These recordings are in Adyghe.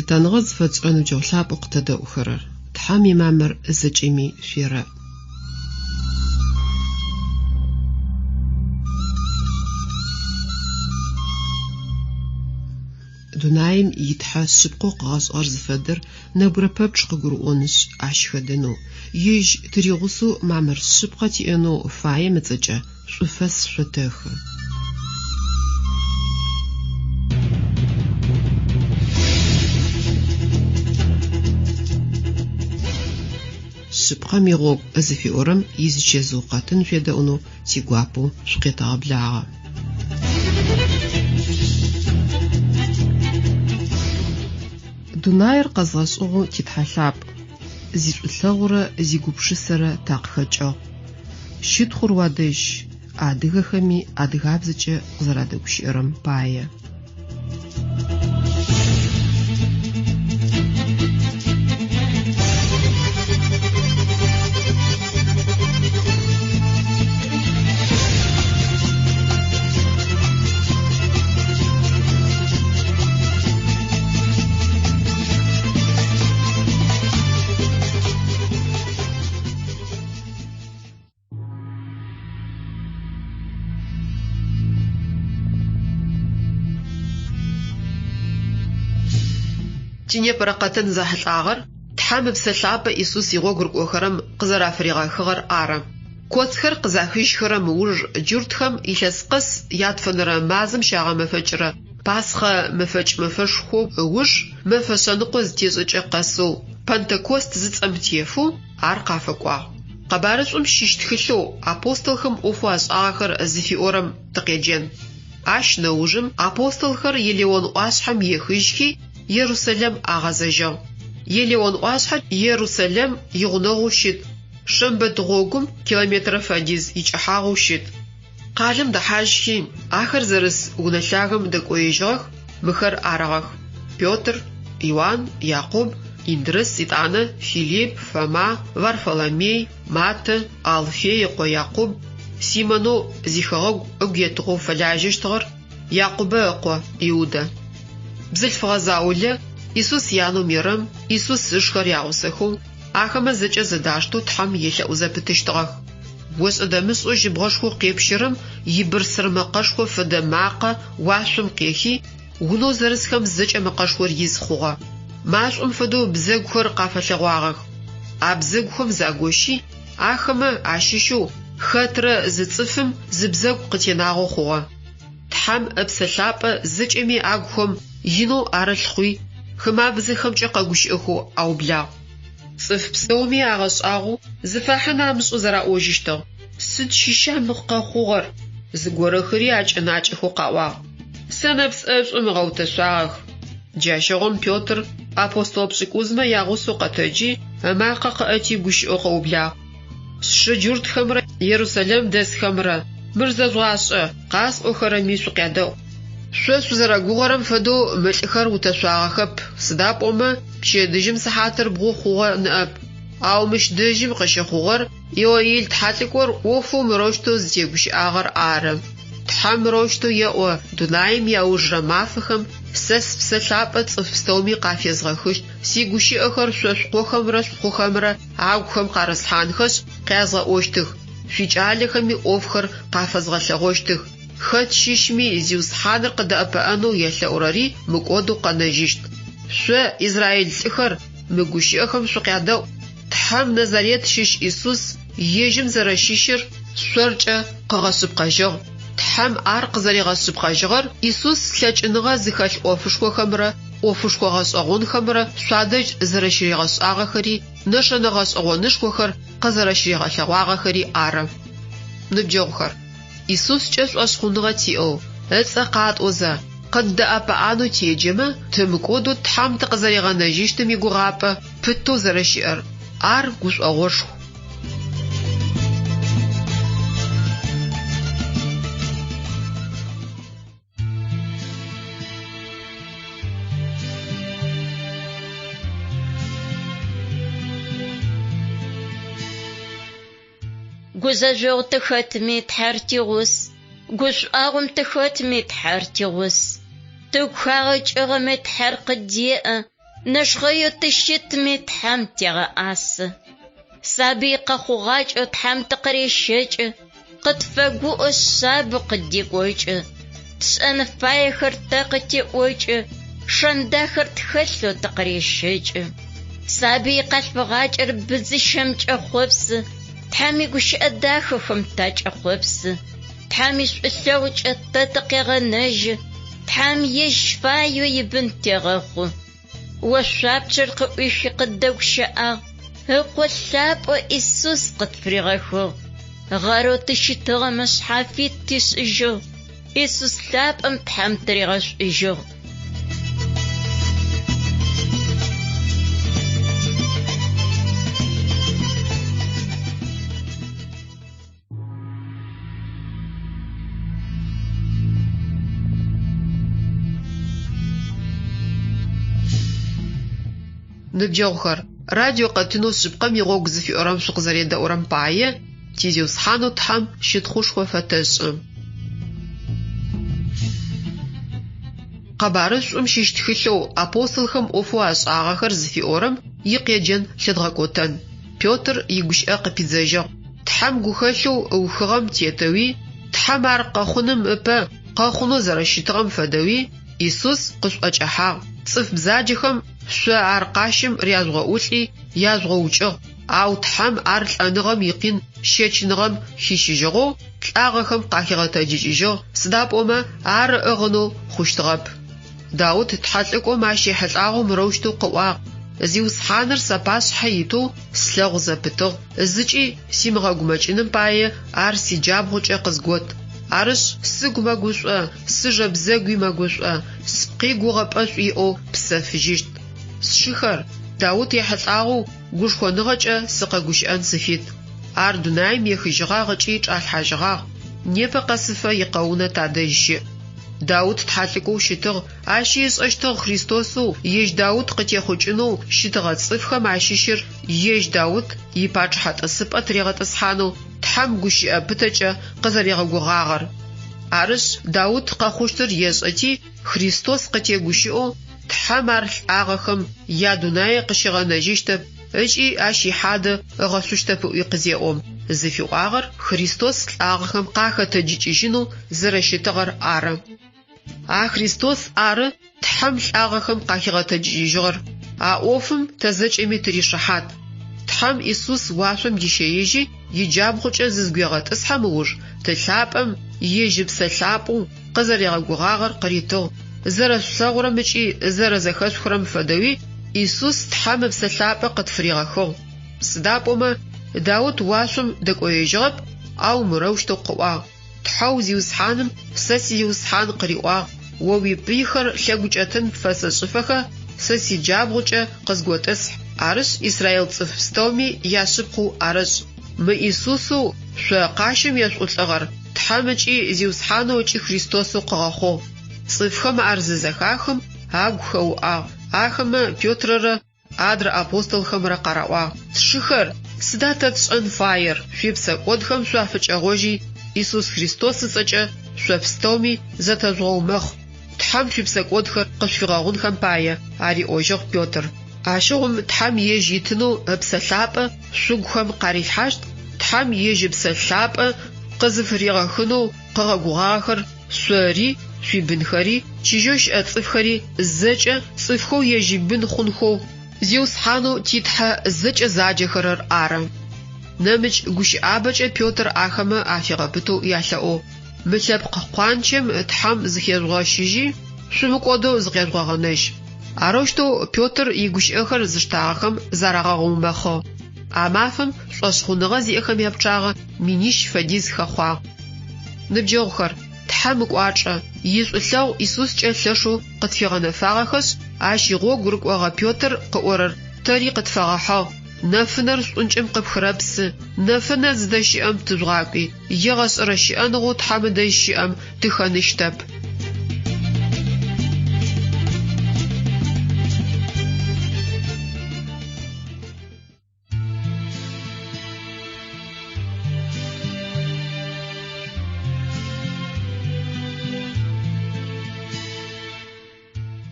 Лъытэныгъэ зыфэтшӏырэ ныбджэгъу лъапӏэу къытэдэӏухэрэр, Тхьэм имамыр зэкӏэми шъуерэӏ. Дунаим и Тхьэ шъыпкъэу къыгъэшӏыгъэр зыфэдэр нэбгырэ пэпчъ къыгурыӏонышъ, ащ хэдэнэу, Ежь тыригъусэу мамыр шъыпкъэ тиӏэнэу фаем ыцӏэкӏэ шӏуфэс шъотэхы. Шъыпкъэм игъогу зыфиӏорэм изычэзыу къэтын шъуедэӏунэу тигуапэу шъукъетэгъэблагъэ. Дунаир къэзгъэшӏыгъэу ти Тхьэ лъапӏ, зишӏулъэгъурэ зигупшысэрэ такъыхэкӏыгъ. Щытхъур уадэжь, адыгэхэми адыгабзэкӏэ къызэрадэгущыӏэрэм пае. Тинепэрэ къэтын зэхьылӏагъэр Тхьэм Ыпсэ Лъапӏэ Исус игъогу рыкӏохэрэм къызэрафыригъэхыгъэр ары. Коцхэр къызахыжьхэрэм ыуж джуртхэм илъэс къэс ятфэнэрэ мазэм щагъэмэфэкӏырэ Пасхъэ мэфэкӏ мэфэшхом ыуж мэфэ шъэныкъо зытешӏэкӏэ къэсэу Пэнтэкост зыцӏэм тефэу ар къафэкӏуагъ. Къэбарышӏум щыщ тхылъэу Апостолхэм ӏофэу ашӏагъэхэр зыфиӏорэм тыкъеджэн. Ащ нэужым апостолхэр Елеон ӏуашъхьэм ехыжьхи, Ерусэлэм агъэзэжьыгъ. Елеон ӏуашъхьэр Ерусэлэм игъунэгъоу щыт, шэмбэт гъогум километрэ фэдиз икӏыхьагъэу щыт. Къалэм дэхьажьхи, ахэр зэрыс унэ лъагэм дэкӏоежьыгъэх, мыхэр арыгъэх, Петр, Иуан, Якъуб, Индрыс, етӏанэ Филипп, Фома, Варфоломей, Маттэ, Алфей ыкъо Якъуб, Симонэу зихэгъэгу ыгу етыгъэу фэлажьэщтыгъэр, Якъубэ ыкъо Иудэ. Бзылъфыгъэ заулэ, Исус янэу Мерэм, Исус ышхэр ягъусэхэу, ахэмэ зэкӏэ зэдаштэу Тхьэм елъэӏу зэпытыщтыгъэх. Ошӏэ-дэмышӏэу жьыбгъэшхоу къепщэрэм ибырсыр мэкъэшхо фэдэ макъэ уашъом къехи, унэу зэрысхэм зэкӏэ мэкъэшхор из хъугъэ. Машӏом фэдэу бзэгухэр къафэлъэгъуагъэх. А бзэгухэм загощи, ахэмэ ащыщэу хэтрэ зы цӏыфым зы бзэгу къытенагъэу хъугъэ. Тхьэм Ыпсэ Лъапӏэ зэкӏэми агухэм инэу арылъ хъуи, хымабзэхэмкӏэ къэгущыӏэхэу аублагъ. Цӏыф пстэуми агъэшӏагъоу, зыфахьын амышӏэу зэраӏожьыщтыгъ, Сыд щыща мы къэхъугъэр? Зыгорэхэри акӏэнакӏэхэу къаӏуагъ. Сэнэпс ӏэшӏум ыгъэутэшъуагъэх. Джащыгъум Петр апостол пшӏыкӏузмэ ягъусэу къэтэджи, ымакъэ къыӏэти гущыӏэу къыублагъ. Сшы джуртхэмрэ Ерусэлэм дэсхэмрэ, мыр зэжъугъашӏэ, къасӏохэрэми шъукъядэӏу. Шъо шъузэрэгугъэрэм фэдэу мы лӏыхэр утэшъуагъэхэп, сыда пӏомэ пчэдыжьым сыхьатыр бгъу хъугъэ ныӏэп. Ау мыщ дэжьым къыщыхъугъэр Иоил тхьэлӏыкӏор ӏофэу мырэущтэу зытегущыӏагъэр ары. Тхьэм мырэущтэу еӏо, Дунаим иаужырэ мафэхэм сэ Спсэ Лъапӏэ цӏыф пстэуми къафезгъэхыщт, сигущыӏэхэр шъо шъукъохэмрэ шъупхъухэмрэ агухэм къарыслъхьанхэшъ, къязгъэӏощтых, шъуикӏалэхэми ӏофхэр къафэзгъэлъэгъощтых. Хэт щыщми Зиусхьаныр къыдэӏэпыӏэнэу елъэӏурэри мыкӏодэу къэнэжьыщт. Шъо, израил лӏыхэр, мы гущыӏэхэм шъукъядэӏу, Тхьэм Назарет щыщ Исус ежьым зэрэщыщыр шъоркӏэ къыгъэшъыпкъэжьыгъ. Тхьэм ар къызэригъэшъыпкъэжьыгъэр Исус лъэкӏыныгъэ зыхэлъ ӏофышхохэмрэ ӏофышхо гъэшӏэгъонхэмрэ шъуадэжь зэрэщыригъэшӏагъэхэри нэшэнэ гъэшӏэгъонышхохэр къызэрэщыригъэлъэгъуагъэхэри ары. Ныбджэгъухэр, Исускӏэ шӏошъхъуныгъэ тиӏэу, ыцӏэ къатӏозэ, къыддэӏэпыӏэнэу теджэмэ, тымыкӏодэу Тхьэм тыкъызэригъэнэжьыщтым игугъапӏэ пытэу зэрэщыӏэр, ар гушӏогъошху. Гузэжъогъу тыхэтми, Тхьэр тигъус, гушӏуагъом тыхэтми, Тхьэр тигъус. Тыгу хагъэкӏыгъэми, Тхьэр къыддеӏэ. Нэшхъэеу тыщытми Тхьэм тегъэӏасэ. Сабый къэхъугъакӏэу Тхьэм тыкъырещэкӏы, къытфэгуӏо шъабэу къыддекӏокӏы. Тшӏэн фаехэр тэ къытеӏокӏы, шэн дахэр тхэлъэу тыкъырещэкӏы. Сабый къалъфыгъакӏэр быдзыщэм кӏэхъопсы, Тхьэм игущыӏэ дахэхэм такӏэхъопсы. Тхьэм ишӏулъэгъукӏэ тэ тыкъегъэнэжьы, Тхьэм ежь фаеу ибын тегъэхъу. Ошъуапчъэр къыӏуихи къыддэгущыӏагъ, Ыкъо лъапӏэу Исус къытфыригъэхыгъ. Гъэрэу тыщытыгъэмэ шъхьафит тишӏыжьыгъ, Исус лъапӏэм Тхьэм тыригъэшӏужьыгъ. Ныбджэгъухэр, радио къэтынэу Шъыпкъэм игъогу зыфиӏорэм шъукъызэредэӏурэм пае ти Зиусхьанэу Тхьэм щытхъушхо фэтэшӏы. Къэбарышӏум щыщ тхылъэу Апостолхэм ӏофэу ашӏагъэхэр зыфиӏорэм икъеджэн лъыдгъэкӏотэн. Петр игущыӏэ къыпидзэжьыгъ. Тхьэм гухэлъэу ыухыгъэм тетэуи, Тхьэм ар къэхъуным ыпэ къэхъунэу зэрэщытыгъэм фэдэуи Исус къышъуӏэкӏэхьагъ. Цӏыф бзаджэхэм шъо ар къащым ряжъугъэӏулӏи, яжъугъэукӏыгъ, ау Тхьэм ар лӏэныгъэм икъин щэчыныгъэм хищыжьыгъэу лӏагъэхэм къахигъэтэджыкӏыжьыгъ, сыда пӏомэ ар ыӏыгъынэу хъущтыгъэп. Даут тхьэлӏыкӏом ащ ехьылӏагъэу мырэущтэу къыӏуагъ, Зиусхьаныр сапашъхьэ итэу слъэгъу зэпытыгъ, зыкӏи симыгъэгумэкӏыным пае ар сиджабгъукӏэ къызгот. Арышъ, сыгу мэгушӏо, сыжэ бзэгуи мэгушӏо, спкъи гугъэпӏэшӏу иӏэу псэфыжьыщт. Сшыхэр, Даут ехьылӏагъэу гушхоныгъэкӏэ сыкъэгущыӏэн сыфит. Ар дунаим ехыжьыгъагъ ыкӏи чӏалъхьажьыгъагъ, непэ къэсыфэ икъэунэ тадэжь щыӏ. Даут тхьэлӏыкӏоу щытыгъ, ащи ышӏэщтыгъ Христосэу ежь Даут къытехъукӏынэу щытыгъэ цӏыфхэм ащыщыр ежь Даут ипачъыхьэ тӏысыпӏэ тыригъэтӏысхьанэу Тхьэм гущыӏэ пытэкӏэ къызэригъэгугъагъэр. Арышъ, Даут къэхъущтыр ешӏэти, Христос къытегущыӏэу Тхьэм ар лӏагъэхэм ядунае къыщигъэнэжьыщтэп ыкӏи ащ ихьадэ ыгъэшъущтэп ыӏуи къызеӏом, зыфиӏуагъэр Христос лӏагъэхэм къахэтэджыкӏыжьынэу зэрэщытыгъэр ары. А Христос ары Тхьэм лӏагъэхэм къахигъэтэджыкӏыжьыгъэр. А ӏофым тэ зэкӏэми тыришыхьат. Тхьэм Исус уашъом дищэижьи, иджабгъукӏэ зызгуегъэтӏысхьэм ыуж, Ты лъапӏэм ежь Ыпсэ Лъапӏэу къызэригъэгугъагъэр къыритыгъ, зэрэшъулъэгъурэм ыкӏи зэрэзэхэшъухырэм фэдэуи Исус Тхьэм Ыпсэ Лъапӏэ къытфыригъэхыгъ. Сыда пӏомэ, Даут уашъом дэкӏоежьыгъэп, ау мырэущтэу къыӏуагъ, Тхьэу Зиусхьаным сэ си Зиусхьан къыриӏуагъ, О уипыйхэр лъэгукӏэтын пфэсэшӏыфэхэ, сэ сиджабгъукӏэ къызготӏысхь, арышъ, израил цӏыф пстэуми яшъыпкъэу арэшӏ. Мы Исусэу шъо къащым ешъуӏулӏыгъэр Тхьэм ыкӏи Зиусхьанэу ыкӏи Христосэу къыгъэхъугъ. Цӏыфхэм ар зызэхахым, агу хэуӏагъ. Ахэмэ Петрэрэ адрэ апостолхэмрэ къараӏуагъ, Тшыхэр, сыда тэ тшӏэн фаер? Шъуипсэкӏодхэм шъуафыкӏэгъожьи, Исус Христос ыцӏэкӏэ шъо пстэуми зэтэжъугъэумэхъ, Тхьэм шъуипсэкӏодхэр къышъуфигъэгъунхэм пае, ариӏожьыгъ Петр. Ащыгъум Тхьэм ежь итынэу Ыпсэ Лъапӏэ шъугухэм къарилъхьащт, Тхьэм ежь Ыпсэ Лъапӏэ къызыфыригъэхынэу къыгъэгугъагъэхэр шъори, шъуибынхэри, чыжьэу щыӏэ цӏыфхэри зэкӏэ цӏыфхэу ежь ибын хъунхэу Зиусхьанэу ти Тхьэ зэкӏэ заджэхэрэр ары. Нэмыкӏ гущыӏабэкӏэ Петр ахэмэ афигъэпытэу ялъэӏугъ, Мы лъэпкъ къуанчэм Тхьэм зыхежъугъэщыжьи, шъумыкӏодэу зыкъежъугъэгъэнэжь. Арэущтэу Петр игущыӏэхэр зыштагъэхэм зарагъэгъэумэхъыгъ. А мафэм шӏошъхъуныгъэ зиӏэхэм япчъагъэ минищ фэдиз хэхъуагъ. Ныбджэгъухэр, Тхьэм ыкӏуачӏэ, ишӏулъэгъу Исускӏэ лъэшэу къытфигъэнэфагъэхэшъ, ащ игъогу рыкӏогъэ Петр къыӏорэр тэри къытфэгъэхьыгъ, Нэфынэр шӏункӏым къыпхырэпсы, нэфынэ зыдэщыӏэм тыжъугъакӏуи, егъэшӏэрэ щыӏэныгъэу Тхьэм ыдэжь щыӏэм тыхэныщтэп.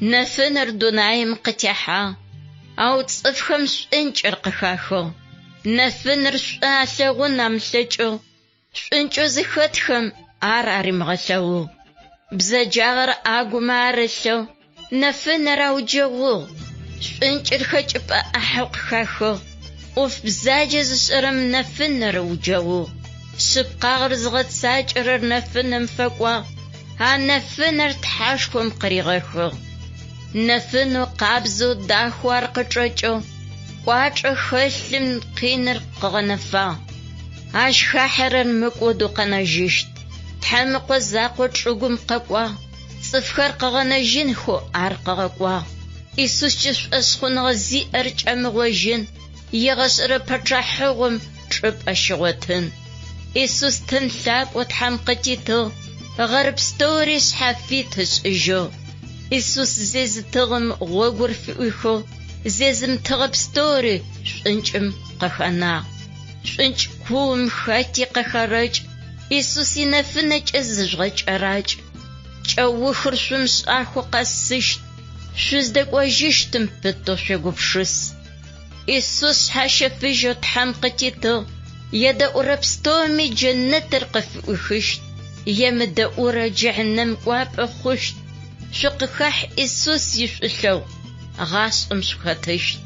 Нэфынэр дунаим къытехьагъ, ау цӏыфхэм шӏункӏыр къыхахыгъ. Нэфынэр шӏу алъэгъун амылъэкӏэу, шӏункӏэу зыхэтхэм ар аримыгъэлъэгъугъ. Бзэджагъэр агумэ арылъэу, нэфынэр ауджэгъугъ. Шӏункӏыр хэкӏыпӏэ ӏахьэу къыхахыгъ. ӏоф бзаджэ зышӏэрэм нэфынэр ыуджэгъугъ. Шъыпкъагъэр зыгъэцакӏэрэр нэфынэм фэкӏуагъ, а нэфынэр Тхьэшхом къыригъэхыгъ. Нэфынэу къабзэу дахэу ар къычӏэкӏыгъ, кӏуачӏэ хэлъым къиныр къыгъэнэфагъ. Ащ хахьэрэр мыкӏодэу къэнэжьыщт. Тхьэм Ыкъо закъо чӏыгум къэкӏуагъ, цӏыфхэр къыгъэнэжьынхэу ар къыгъэкӏуагъ. Исускӏэ шӏошъхъуныгъэ зиӏэр кӏэмыгъожьын, егъэшӏэрэ пэчъахьыгъом чӏыпӏэ щигъотын. Исус тын лъапӏэу Тхьэм къытитыгъ, гъэр пстэури шъхьафит ышӏыжьыгъ. Исус зезытыгъэм гъогур фыӏуихыгъ, зезымытыгъэ пстэури шӏункӏым къыхэнагъ. Шӏункӏ куум хэти къыхэрэкӏ, Исус инэфынэкӏэ зыжъугъэкӏэракӏ. Кӏэухыр шъумышӏахэу къэсыщт, шъуздэкӏожьыщтым пытэу шъуегупшыс. Исус шъхьащэфыжьэу Тхьэм къытитыгъ, едэӏурэ пстэуми джэнэтыр къыфыӏуихыщт, емыдэӏурэ джыхьнэм кӏуапӏэ хъущт. Шъукъыхахь Исус ишӏулъэгъу, гъашӏэм шъухэтыщт.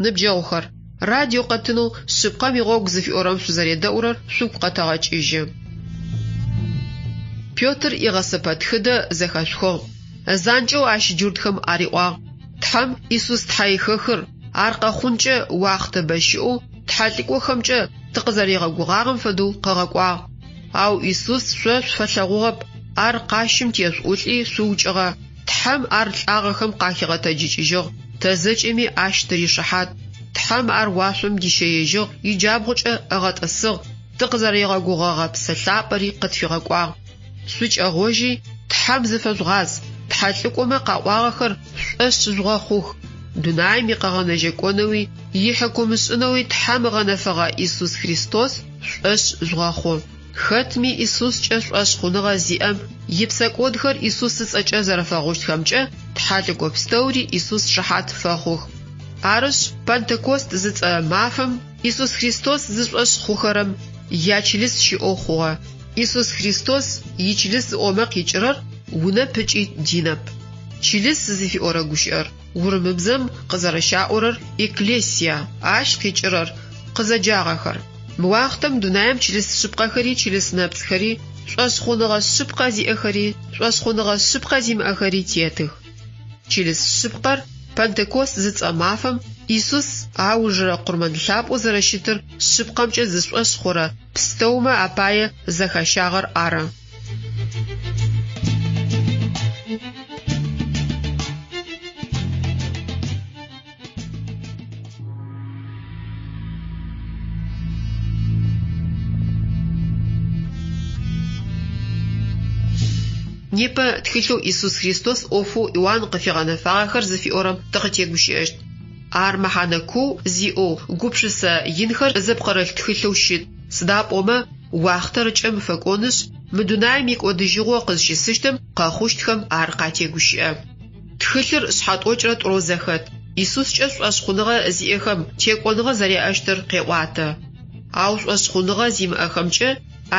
Ныбджэгъухэр, радио къэтынэу Шъыпкъэм игъогу зыфиӏорэм шъузэредэӏурэр шъугу къэтэгъэкӏыжьы. Петр игъэсэпэтхыдэ зэхэшъухыгъ. Занкӏэу ащ джуртхэм ариӏуагъ, Тхьэм Исус Тхьэихэхыр, ар къэхъункӏэ уахътэ бэ щыӏэу тхьэлӏыкӏохэмкӏэ тыкъызэригъэгугъагъэм фэдэу къыгъэкӏуагъ. Ау Исус шъо шъуфэлъэгъугъэп, ар къащым тешъуӏулӏи шъуукӏыгъэ. Тхьэм ар лӏагъэхэм къахигъэтэджыкӏыжьыгъ, тэ зэкӏэми ащ тыришыхьат. Тхьэм ар уашъом дищэежьыгъ, иджабгъукӏэ ыгъэтӏысыгъ, тыкъызэригъэгугъэгъэ Псэ Лъапӏэри къытфигъэкӏуагъ. Шъукӏэгъожьи, Тхьэм зыфэжъугъаз, тхьэлӏыкӏомэ къаӏуагъэхэр шъушӏошъ жъугъэхъух. Дунаим икъэгъэнэжьэкӏонэуи, ихьыкумышӏынэуи Тхьэм ыгъэнэфэгъэ Исус Христос шъушӏошъ жъугъэхъу. Хэтми Исускӏэ шӏошъхъуныгъэ зиӏэм ипсэкӏодхэр Исус ыцӏэкӏэ зэрэфэгъущтхэмкӏэ тхьэлӏыкӏо пстэури Исус шыхьат фэхъух. Арышъ, Пэнтэкост зыцӏэ мафэм Исус Христос зышӏошъ хъухэрэм ячылыс щыӏэу хъугъэ. Исус Христос ичылыс ыӏомэ къикӏырэр унэп ыкӏи динэп. Чылыс зыфиӏорэ гущыӏэр урымыбзэм къызэрэщаӏорэр экклесия, ащ къикӏырэр, къызэджагъэхэр. Мы уахътэм дунаим чылыс шъыпкъэхэри чылыс нэпцӏхэри, шӏошъхъуныгъэ шъыпкъэ зиӏэхэри, шӏошъхъуныгъэ шъыпкъэ зимыӏэхэри тетых. Чылыс шъыпкъэр Пэнтэкост зыцӏэ мафэм Исус аужырэ къурмэн лъапӏэу зэрэщытыр шъыпкъэмкӏэ зышӏошъ хъурэ пстэумэ апае зэхащагъэр ары. Непэ тхылъэу Исус Христос ӏофэу Иуан къыфигъэнэфагъэхэр зыфиӏорэм тыкъытегущыӏэщт. Ар мэхьанэ куу зиӏэу гупшысэ инхэр зыпкъырылъ тхылъэу щыт, сыда пӏомэ уахътэр ыкӏэм фэкӏонышъ, мы дунаим икӏодыжьыгъо къызщысыщтым къэхъущтхэм ар къатегущыӏэ. Тхылъыр шъхьэ тӏокӏрэ тӏурэу зэхэт. Исускӏэ шӏошъхъуныгъэ зиӏэхэм текӏоныгъэ зэряӏэщтыр къеӏуатэ. Ау шӏошъхъуныгъэ зимыӏэхэмкӏэ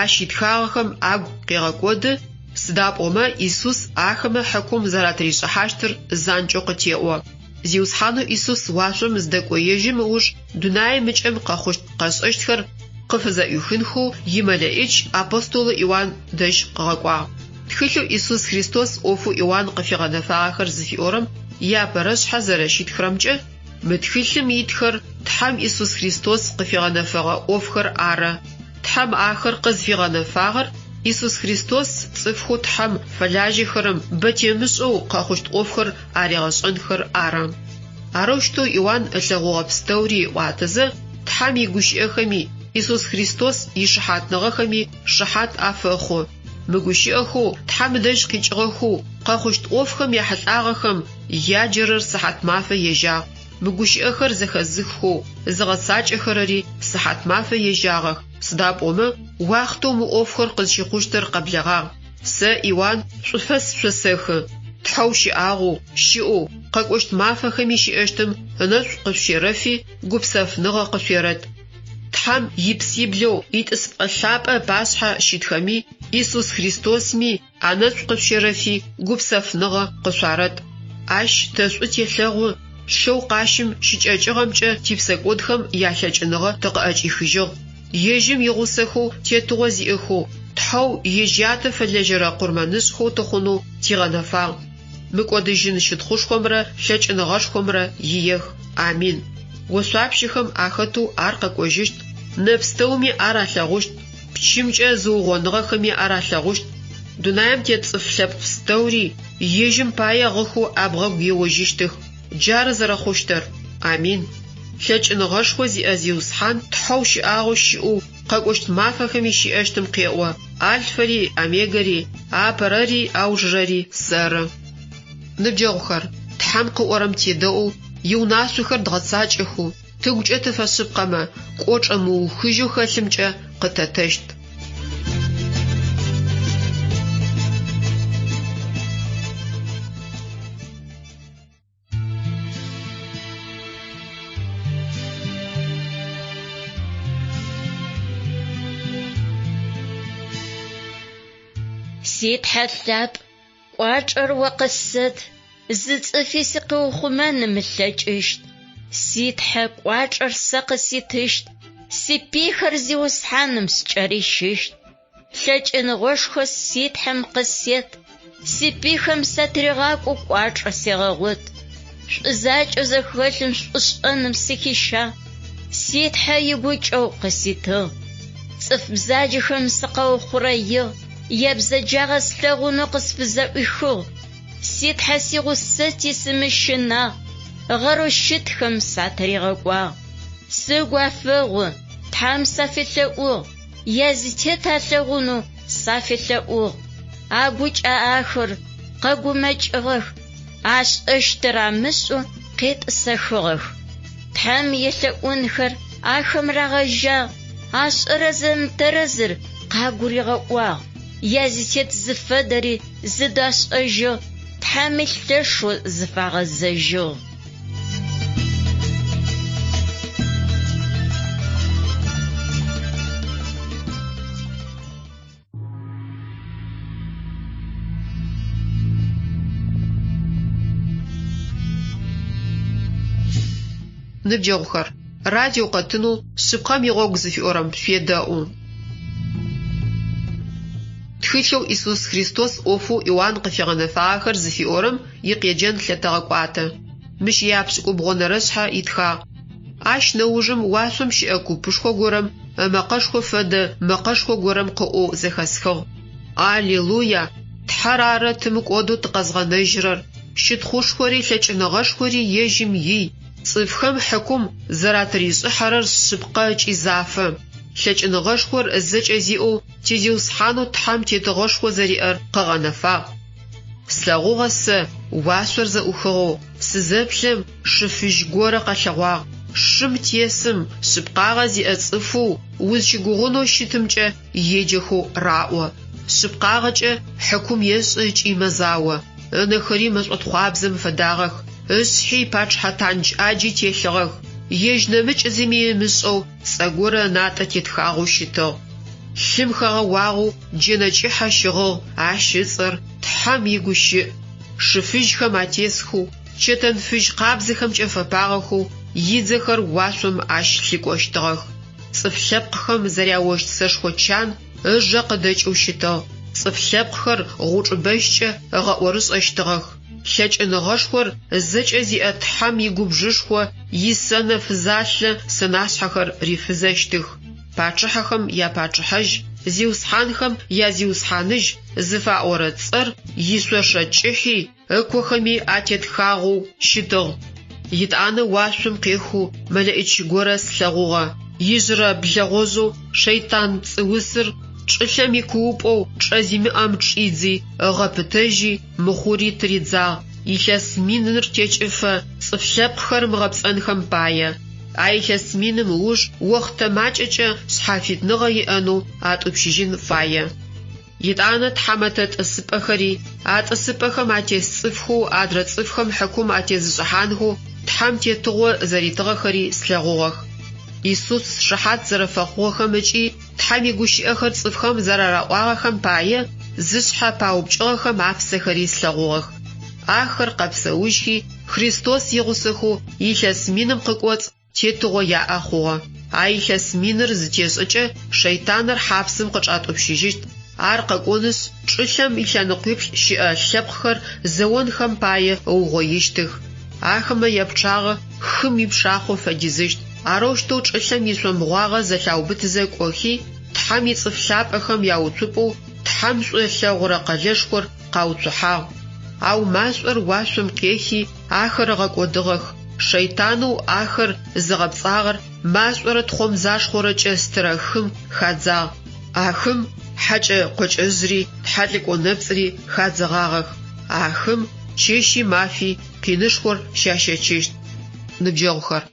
ащ итхагъэхэм агу къегъэкӏоды, сыда пӏомэ Исус ахэмэ хьыкум зэратыришӏыхьащтыр занкӏэу къытеӏо. Зиусхьанэу Исус уашъом зыдэкӏоежьым ыуж дунаим ыкӏэм къэхъущт-къэшӏэщтхэр къыфызэӏуихынхэу имэлэӏич апостолэу Иуан дэжь къыгъэкӏуагъ. Тхылъэу Исус Христос ӏофэу Иуан къыфигъэнэфагъэхэр зыфиӏорэм иапэрэ шъхьэ зэрэщитхырэмкӏэ, мы тхылъым итхэр Тхьэм Исус Христос къыфигъэнэфэгъэ ӏофхэр ары. Тхьэм ахэр къызфигъэнэфагъэр Исус Христос цӏыфхэу Тхьэм фэлажьэхэрэм бэ темышӏэу къэхъущт ӏофхэр аригъэшӏэнхэр ары. Арэущтэу Иуан ылъэгъугъэ пстэури ыӏуатэзэ, Тхьэм игущыӏэхэми, Исус Христос ишыхьатныгъэхэми шыхьат афэхъу. Мы гущыӏэхэу Тхьэм ыдэжь къикӏыгъэхэу къэхъущт ӏофхэм яхьылӏагъэхэм яджэрэр сыхьатмафэ ежьагъ. Мы гущыӏэхэр зэхэзыххэу зыгъэцакӏэхэрэри сыхьатмафэ ежьагъэх, сыда пӏомэ уахътэу мы ӏофхэр къызщыхъущтыр къэблэгъагъ. Сэ, Иуан, шӏуфэс шъосэхы. Тхьэу щыӏагъэу, щыӏэу, къэкӏощт мафэхэми щыӏэщтым ынэшӏу къышъущерэфи, гупсэфныгъэ къышъуерэт. Тхьэм ипсиблэу итӏысыпӏэ лъапӏэ ыпашъхьэ щытхэми, Исус Христосми анэшӏу къышъущерэфи, гупсэфныгъэ къышъуарэт. Ащ тэ шӏу телъэгъу, лъэу къащым щыкӏэкӏыгъэмкӏэ типсэкӏодхэм ялъэкӏыныгъэ тыкъыӏэкӏихыжьыгъ. Ежьым игъусэхэу тетыгъо зиӏэхэу, Тхьэу ежь Ятэ фэлэжьэрэ къурмэнышӏхэу тыхъунэу тигъэнэфагъ. Мыкӏодыжьын щытхъушхомрэ лъэкӏыныгъэшхомрэ иех. Амин. Ошъуапщэхэм ахэтэу ар къэкӏожьыщт, нэ пстэуми ар алъэгъущт, пчымкӏэ зыугъоныгъэхэми ар алъэгъущт. Дунаим тет цӏыф лъэпкъ пстэури ежьым пае гъыхэу абгъэгу еожьыщтых. Джары зэрэхъущтыр. Амин. Лъэкӏыныгъэшхо зиӏэ Зиусхьан Тхьэу щыӏагъэу щыӏэу, къэкӏощт мафэхэми щыӏэщтым къеӏо, Алфэри Омегэри, апэрэри аужырэри сэры. Ныбджэгъухэр, Тхьэм къыӏорэм тедэӏоу, иунашъохэр дгъэцакӏэхэу, тыгукӏэ тыфэшъыпкъэмэ, кӏочӏэ мыухыжьэу хэлъымкӏэ къытэтэщт. Си Тхьэ лъапӏ, кӏуачӏэр о къысэт, зы цӏыфи сыкъыухъумэн ымылъэкӏыщт. Си Тхьэ кӏуачӏэр сэ къыситыщт, сипыйхэр Зиусхьаным скӏэрищыщт. Лъэкӏыныгъэшхо си Тхьэм къысет, сипыйхэм сатыригъакӏоу кӏуачӏэ сегъэгъот. Шӏу закӏэу зэхэлъым шӏушӏэным сыхищагъ, си Тхьэ игукӏэгъу къыситыгъ. Цӏыф бзаджэхэм сыкъаухъурэигъ, ябзэджагъэ слъэгъунэу къысфызэӏуихыгъ. Си Тхьэ сигъусэти сымыщынагъ, гъэрэу щытхэм сатыригъэкӏуагъ. Сыгу афэгъу, Тхьэм сафелъэӏугъ. Язытет алъэгъунэу сафелъэӏугъ. Агукӏэ ахэр къэгумэкӏыгъэх, ашӏэщтыр амышӏэу къетӏысэхыгъэх. Тхьэм елъэӏунхэр ахэм рагъэжьагъ, ашӏэрэ зэмытэрэзыр къагуригъэӏуагъ. Язытет зыфэдэри зыдашӏэжьыгъ, Тхьэми лъэшэу зыфагъэзэжьыгъ. Ныбджэгъухэр, радио къэтынэу Шъыпкъэм игъогу зыфиӏорэм шъуедэӏу. Тхылъэу Исус Христос ӏофэу Иуан къыфигъэнэфагъэхэр зыфиӏорэм икъеджэн лъэтэгъэкӏуатэ. Мыщ ияпшӏыкӏубгъонэрэ шъхьэ итхагъ. Ащ нэужым уашъом щыӏэ купышхо горэм ымэкъэшхо фэдэ мэкъэшхо горэм къыӏоу зэхэсхыгъ, Аллилуя! Тхьэр ары тымыкӏодэу тыкъэзгъэнэжьырэр, щытхъушхори лъэкӏыныгъэшхори ежьым ий, цӏыфхэм хьыкум зэратыришӏыхьэрэр шъыпкъэ ыкӏи зафэ. Лъэкӏыныгъэшхор зэкӏэ зиӏэу ти Зиусхьанэу Тхьэм тетыгъэшхо зэриӏэр къыгъэнэфагъ. Слъэгъугъэ сэ, уашъор зэӏухыгъэу, сызэплъэм, шы фыжь горэ къэлъэгъуагъ. Шым тесым, шъыпкъагъэ зиӏэ цӏыфэу узщыгугъынэу щытымкӏэ еджэхэу раӏо. Шъыпкъагъэкӏэ хьыкум ешӏы ыкӏи мэзао. Ынэхэри мэшӏотхъуабзэм фэдагъэх, ышъхьи пачъыхьэ тандж ӏаджи телъыгъэх. Ежь нэмыкӏ зыми ымышӏэу цӏэ горэ ынатӏэ тетхагъэу щытыгъ. Лъым хэгъэуагъэу джэнэ кӏыхьэ щыгъыгъ, ащ ыцӏэр Тхьэм игущыӏ. Шы фыжьхэм атесхэу, чэтэн фыжь къабзэхэмкӏэ фэпагъэхэу идзэхэр уашъом ащ лъыкӏощтыгъэх. Цӏыф лъэпкъхэм зэряощт сэшхо чан ыжэ къыдэкӏэу щытыгъ, цӏыф лъэпкъхэр гъучӏ бэщкӏэ ыгъэӏорышӏэщтыгъэх. Лъэкӏыныгъэшхор зэкӏэ зиӏэ Тхьэм игубжышхо исэнэ фызалъэ сэнашъхьэхэр рифызэщтых. Пачъыхьэхэм япачъыхьэжь, зиусхьанхэм язиусхьаныжь зыфаӏорэ цӏэр ишъошэ кӏыхьи ыкохэми атетхагъэу щытыгъ. Етӏанэ уашъом къехэу мэлэӏич горэ слъэгъугъэ. Ижъырэ блэгъожъэу шэйтан пцӏыусыр Чӏылъэм икуупӏэу чӏэ зимыӏэм чӏидзи, ыгъэпытэжьи, мыхъури тыридзагъ, илъэс миныр текӏыфэ цӏыф лъэпкъхэр ымыгъэпцӏэнхэм пае. А илъэс миным ыуж охътэ макӏэкӏэ шъхьафитныгъэ иӏэнэу атӏупщыжьын фае. Етӏанэ тхьамэтэ тӏысыпӏэхэри, а тӏысыпӏэхэм атес цӏыфхэу адрэ цӏыфхэм хьыкум атезышӏыхьанхэу Тхьэм тетыгъо зэритыгъэхэри слъэгъугъэх. Исус шыхьат зэрэфэхъугъэхэм ыкӏи Тхьэм игущыӏэхэр цӏыфхэм зэрараӏуагъэхэм пае зышъхьэ паупкӏыгъэхэм апсэхэри слъэгъугъэх. Ахэр къэпсэужьхи, Христос игъусэхэу илъэс миным къыкӏоцӏ тетыгъо яӏэ хъугъэ. А илъэс миныр зытешӏэкӏэ, шэйтаныр хьапсым къычӏатӏупщыжьыщт. Ар къэкӏонышъ, чӏылъэм илъэныкъуиплӏ щыӏэ лъэпкъхэр зэонхэм пае ыугъоищтых. Ахэмэ япчъагъэ хым ипшахъо фэдизыщт. Арэущтэу чӏылъэм ишъомбгъуагъэ зэлъаубытызэ кӏохи, Тхьэм ицӏыф лъапӏэхэм яуцупӏэу Тхьэм шӏу ылъэгъурэ къэлэшхор къауцухьагъ. Ау машӏор уашъом къехи, ахэр ыгъэкӏодыгъэх. Шэйтанэу ахэр зыгъэпцӏагъэр машӏорэ тхъомзашхъорэкӏэ стырэ хым хадзагъ. А хым хьэкӏэ-къокӏэжъри тхьэлӏыкӏо нэпцӏри хадзэгъагъэх. А хым чэщи мафи къинышхор щащэчыщт. Ныбджэгъухэр,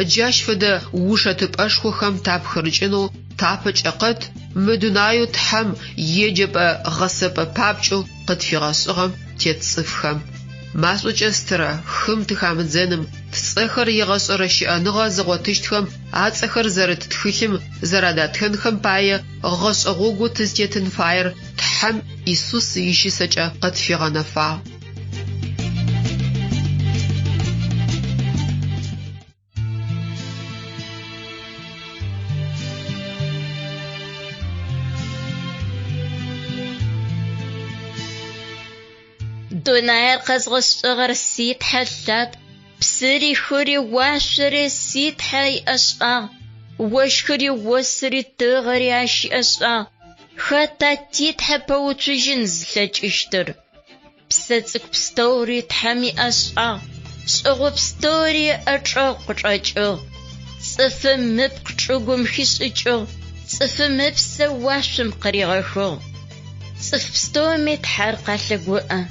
джащ фэдэ ушэтыпӏэшхохэм тапхырыкӏынэу тапэкӏэ къэт мы дунаеу Тхьэм еджэпӏэ-гъэсэпӏэ папкӏэу къытфигъэшӏыгъэм тет цӏыфхэм. Машӏокӏэ стырэ хым тыхамыдзэным, тцӏэхэр егъэшӏэрэ щыӏэныгъэ зыгъотыщтхэм ацӏэхэр зэрыт тхылъым зэрадатхэнхэм пае гъэшӏэ гъогоу тызтетын фаер Тхьэм Исус ищысэкӏэ къытфигъэнэфагъ. Дунаир къэзгъэшӏыгъэр си Тхьэ лъапӏ, псыри хыри уашъори си Тхьэ иӏэшӏагъ, ощхыри осыри тыгъэри ащ иӏэшӏагъ. Хэта ти Тхьэ пэуцужьын зылъэкӏыщтыр? Псэ цӏыкӏу пстэури Тхьэм иӏэшӏагъ, шӏыгъо пстэури ыӏэчӏэгъ къычӏэкӏыгъ. Цӏыфым ыпкъ чӏыгум хишӏыкӏыгъ, цӏыфым ыпсэ уашъом къыригъэхыгъ. Цӏыф пстэуми Тхьэр къалъэгуӏэ.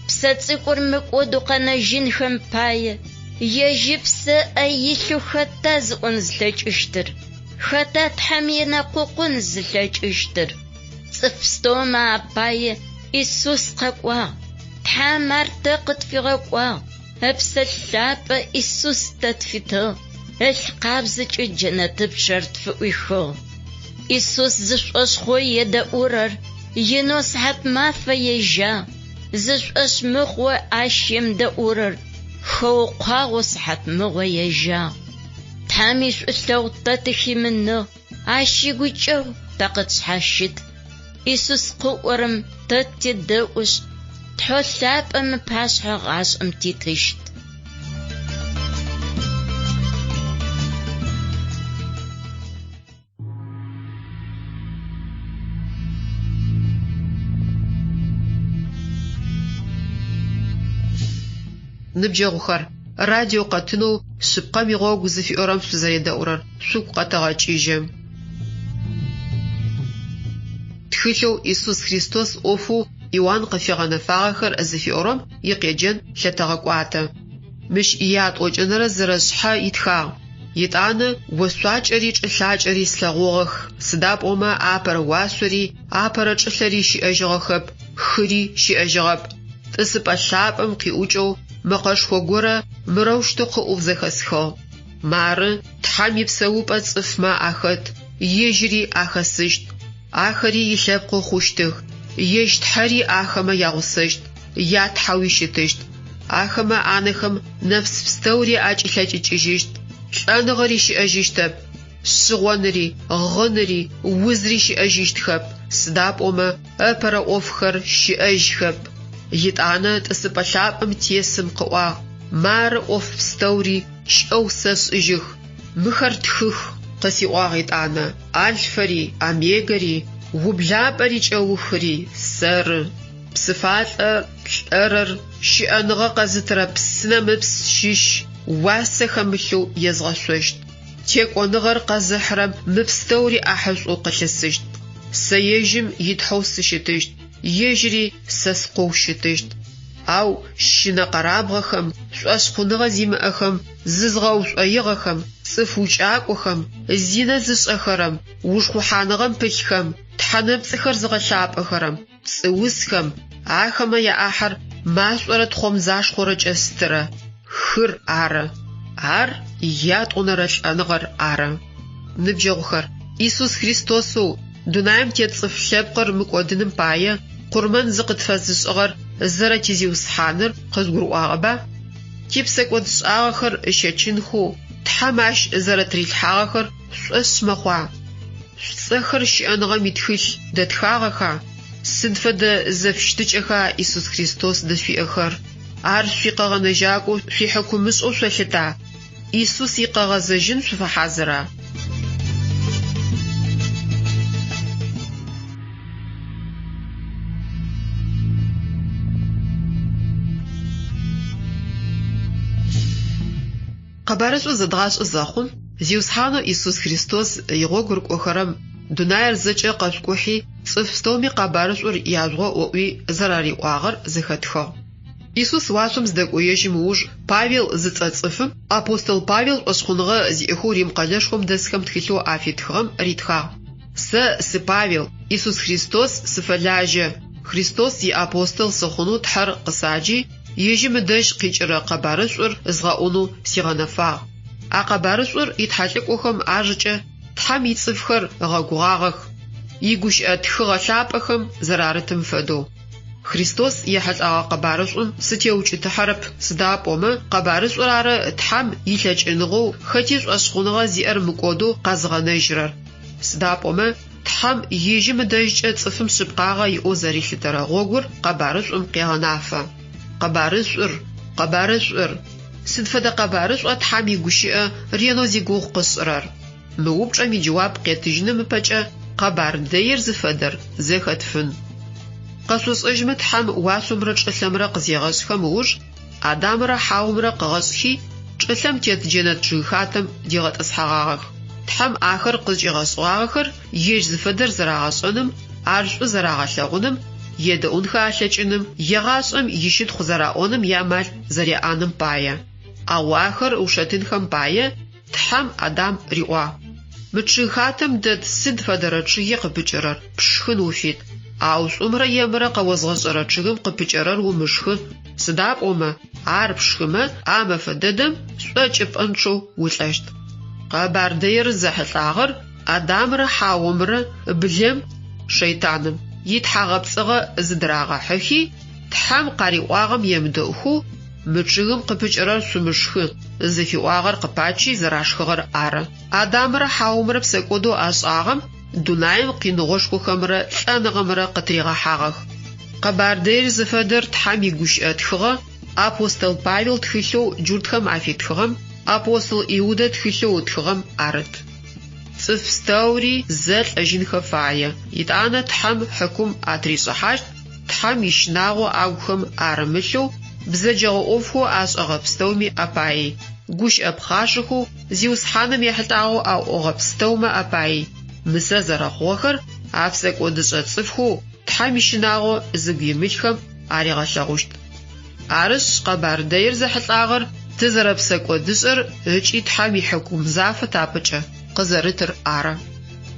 Псэ цӏыкӏур мыкӏодэу къэнэжьынхэм пае, ежь ыпсэ ыӏэ илъэу хэта зыӏон зылъэкӏыщтыр? Хэта Тхьэм енэкъокъун зылъэкӏыщтыр? Цӏыф пстэумэ апае Исус къэкӏуагъ. Тхьэм ар тэ къытфигъэкӏуагъ. Ыпсэ Лъапӏэ Исус тэ тфитыгъ, ылъ къабзэкӏэ джэнэтыпчъэр тфыӏуихыгъ. Исус зышӏошъ хъоу едэӏурэр инэу сыхьат мафэ ежьагъ, зышӏошъ мыхъоу ащ емыдэӏурэр хэукъуагъэу сыхьат мыгъо ежьагъ. Тхьэм ишӏулъэгъу тэ тыхимыныгъ, ащ игукӏэгъу тэ къытшъхьащыт. Исус къыӏорэм тэ тедэӏушъ, Тхьэу лъапӏэм ыпашъхьэ гъашӏэм титыщт. Ныбджэгъухэр, радио къэтынэу Шъыпкъэм игъогу зыфиӏорэм шъузэредэӏурэр шъугу къэтэгъэкӏыжьы. Тхылъэу Исус Христос ӏофэу Иуан къыфигъэнэфагъэхэр зыфиӏорэм икъеджэн лъэтэгъэкӏуатэ. Мыщ ятӏокӏэнэрэ зырэ шъхьэ итхагъ. Етӏанэ ошъуакӏэри чӏылъакӏэри слъэгъугъэх, сыда пӏомэ апэрэ уашъори апэрэ чӏылъэри щыӏэжьыгъэхэп, хыри щыӏэжьыгъэп. Тӏысыпӏэ лъапӏэм къиӏукӏэу мэкъэшхо горэ мырэущтэу къыӏоу зэхэсхыгъ. Мары, Тхьэм ипсэупӏэ цӏыфмэ ахэт, ежьыри ахэсыщт. Ахэри илъэпкъэу хъущтых, ежь Тхьэри ахэмэ ягъусэщт, я Тхьэуи щытыщт. Ахэмэ анэхэм нэпс пстэури акӏилъэкӏыкӏыжьыщт, лӏэныгъэри щыӏэжьыщтэп, шъыгъоныри, гъыныри, узри щыӏэжьыщтхэп, сыда пӏомэ ыпэрэ ӏофхэр щыӏэжьхэп. Етӏанэ тӏысыпӏэ лъапӏэм тесым къыӏуагъ, Мары ӏоф пстэури кӏэу сэшӏыжьых. Мыхэр тхых, къысиӏуагъ етӏанэ, Алфэри, Омегэри, ублапӏэри кӏэухыри сэры. Псыфалӏэ лӏэрэр щыӏэныгъэ къэзытырэ псынэм ыпс щыщ уасэ хэмылъэу езгъэшъощт. Текӏоныгъэр къэзыхьырэм мы пстэури ӏахьышӏоу къылъысыщт. Сэ ежьым и Тхьэу сыщытыщт, ежьыри сэ Скъоу щытыщт. Ау щынэ-къэрабгъэхэм, шӏошъхъуныгъэ зимыӏэхэм, зызгъэушӏоигъэхэм, цӏыф укӏакӏохэм, зинэ зышӏэхэрэм, ушхъухьаныгъэм пылъхэм, тхьэ нэпцӏыхэр зыгъэлъапӏэхэрэм, пцӏыусхэм, ахэмэ яӏахьэр машӏорэ тхъомзашхъорэкӏэ стырэ хыр ары. Ар ятӏонэрэ лӏэныгъэр ары. Ныбджэгъухэр, Исус Христосэу дунаим тет цӏыф лъэпкъыр мыкӏодыным пае къурмэн зыкъытфэзышӏыгъэр зэрэ ти Зиусхьаныр къыжъугурыӏуагъэба? Типсэкӏодшӏагъэхэр ыщэчынхэу Тхьэм ащ зэрэтырилъхьагъэхэр шъушӏошъ мэхъуа? Шъуцӏэхэр щыӏэныгъэм итхылъ дэтхагъэха? Сыд фэдэ зэфыщытыкӏэха Исус Христос дышъуиӏэхэр? Ар шъуикъэгъэнэжьакӏоу шъуихьыкумышӏэу шъолъыта? Исус икъэгъэзэжьын шъуфэхьазыра? Къэбарышӏур зэдгъашӏэ зэхъум, Зиусхьанэу Исус Христос игъогу рыкӏохэрэм дунаир зэкӏэ къэшъукӏухьи, цӏыф пстэуми къэбарышӏур яжъугъэӏу ыӏуи зэрариӏуагъэр зэхэтхыгъ. Исус уашъом зыдэкӏоежьым ыуж Павел зыцӏэ цӏыфым апостол Павел шӏошъхъуныгъэ зиӏэхэу Рим къэлэшхом дэсхэм тхылъэу афитхыгъэм ритхагъ, Сэ сы Павел, Исус Христос сыфэлажьэ, Христос иапостол сыхъунэу Тхьэр къысаджи, ежьым ыдэжь къикӏырэ къэбарышӏур згъэӏунэу сигъэнэфагъ. А къэбарышӏур итхьэлӏыкӏохэм ажэкӏэ Тхьэм ицӏыфхэр ыгъэгугъагъэх, игущыӏэ тхыгъэ лъапӏэхэм зэрарытым фэдэу. Христос ехьылӏэгъэ къэбарышӏум сытеукӏытыхьэрэп, сыда пӏомэ къэбарышӏур ары Тхьэм илъэкӏыныгъэу хэти шӏошъхъуныгъэ зиӏэр мыкӏодэу къэзыгъэнэжьырэр. Сыда пӏомэ Тхьэм ежьым ыдэжькӏэ цӏыфым шъыпкъагъэ иӏэу зэрилъытэрэ гъогур къэбарышӏум къегъэнафэ. Къэбарышӏур! Къэбарышӏур! Сыд фэдэ къэбарышӏуа Тхьэм игущыӏэ ренэу зигугъу къышӏырэр? Мы упчӏэм иджэуап къетыжьыным ыпэкӏэ къэбар дэир зыфэдэр зэхэтфын. Къэшъошӏэжьмэ Тхьэм уашъомрэ чӏылъэмрэ къызегъэшӏхэм ыуж Адамрэ Хьаумрэ къыгъэшӏхи, чӏылъэм тет джэнэт чъыгхатэм дигъэтӏысхьэгъагъэх. Тхьэм ахэр къызкӏигъэшӏыгъагъэхэр ежь зыфэдэр зэрагъэшӏэным, ар шӏу зэрагъэлъэгъуным, едэӏунхэ алъэкӏыным, егъашӏэм ищытхъу зэраӏоным иамал зэряӏэным пае. Ау ахэр ыушэтынхэм пае Тхьэм Адам риӏуагъ, Мы чъыгхатэм дэт сыд фэдэрэ чъыги къыпыкӏэрэр пшхын уфит, ау шӏумрэ емрэ къэозгъэшӏэрэ чъыгым къыпыкӏэрэр умышхы, сыда пӏомэ ар пшхымэ, а мэфэ дэдэм шӏокӏыпӏэнчъэу улӏэщт. Къэбар дэир зэхьылӏагъэр Адамрэ Хьаомрэ блэм, шэйтаным, итхьагъэпцӏыгъэ зыдырагъэхьыхи, Тхьэм къариӏуагъэм емыдэӏухэу Мы чъыгым къыпыкӏэрэр шъумышхы зыфиӏуагъэр къыпачи зэрашхыгъэр ары. Адамрэ Хьаомрэ псэкӏодэу ашӏагъэм дунаим къиныгъошхохэмрэ лӏэныгъэмрэ къытыригъэхьагъэх. Къэбар дэир зыфэдэр Тхьэм игущыӏэ тхыгъэ, апостол Павел тхылъэу джуртхэм афитхыгъэм, апостол Иудэ тхылъэу ытхыгъэм арыт. Цӏыф пстэури зэ лӏэжьынхэ фае, етӏанэ Тхьэм хьыкум атыришӏыхьащт, Тхьэм ищынагъо агухэм арымылъэу, бзэджэгъэ ӏофхэу ашӏэгъэ пстэуми апаи, гущыӏэ пхъашэхэу Зиусхьаным ехьылӏагъэу аӏогъэ пстэумэ апаи, мысэ зэрэхъугъэхэр а псэкӏодышӏэ цӏыфхэу Тхьэм ищынагъо зыгу имылъхэм аригъэлъэгъущт. Арышъ, къэбар дэир зэхьылӏагъэр тызэрэпсэкӏодышӏэр ыкӏи Тхьэм ихьыкум зафэ тапэкӏэ къызэрытыр ары.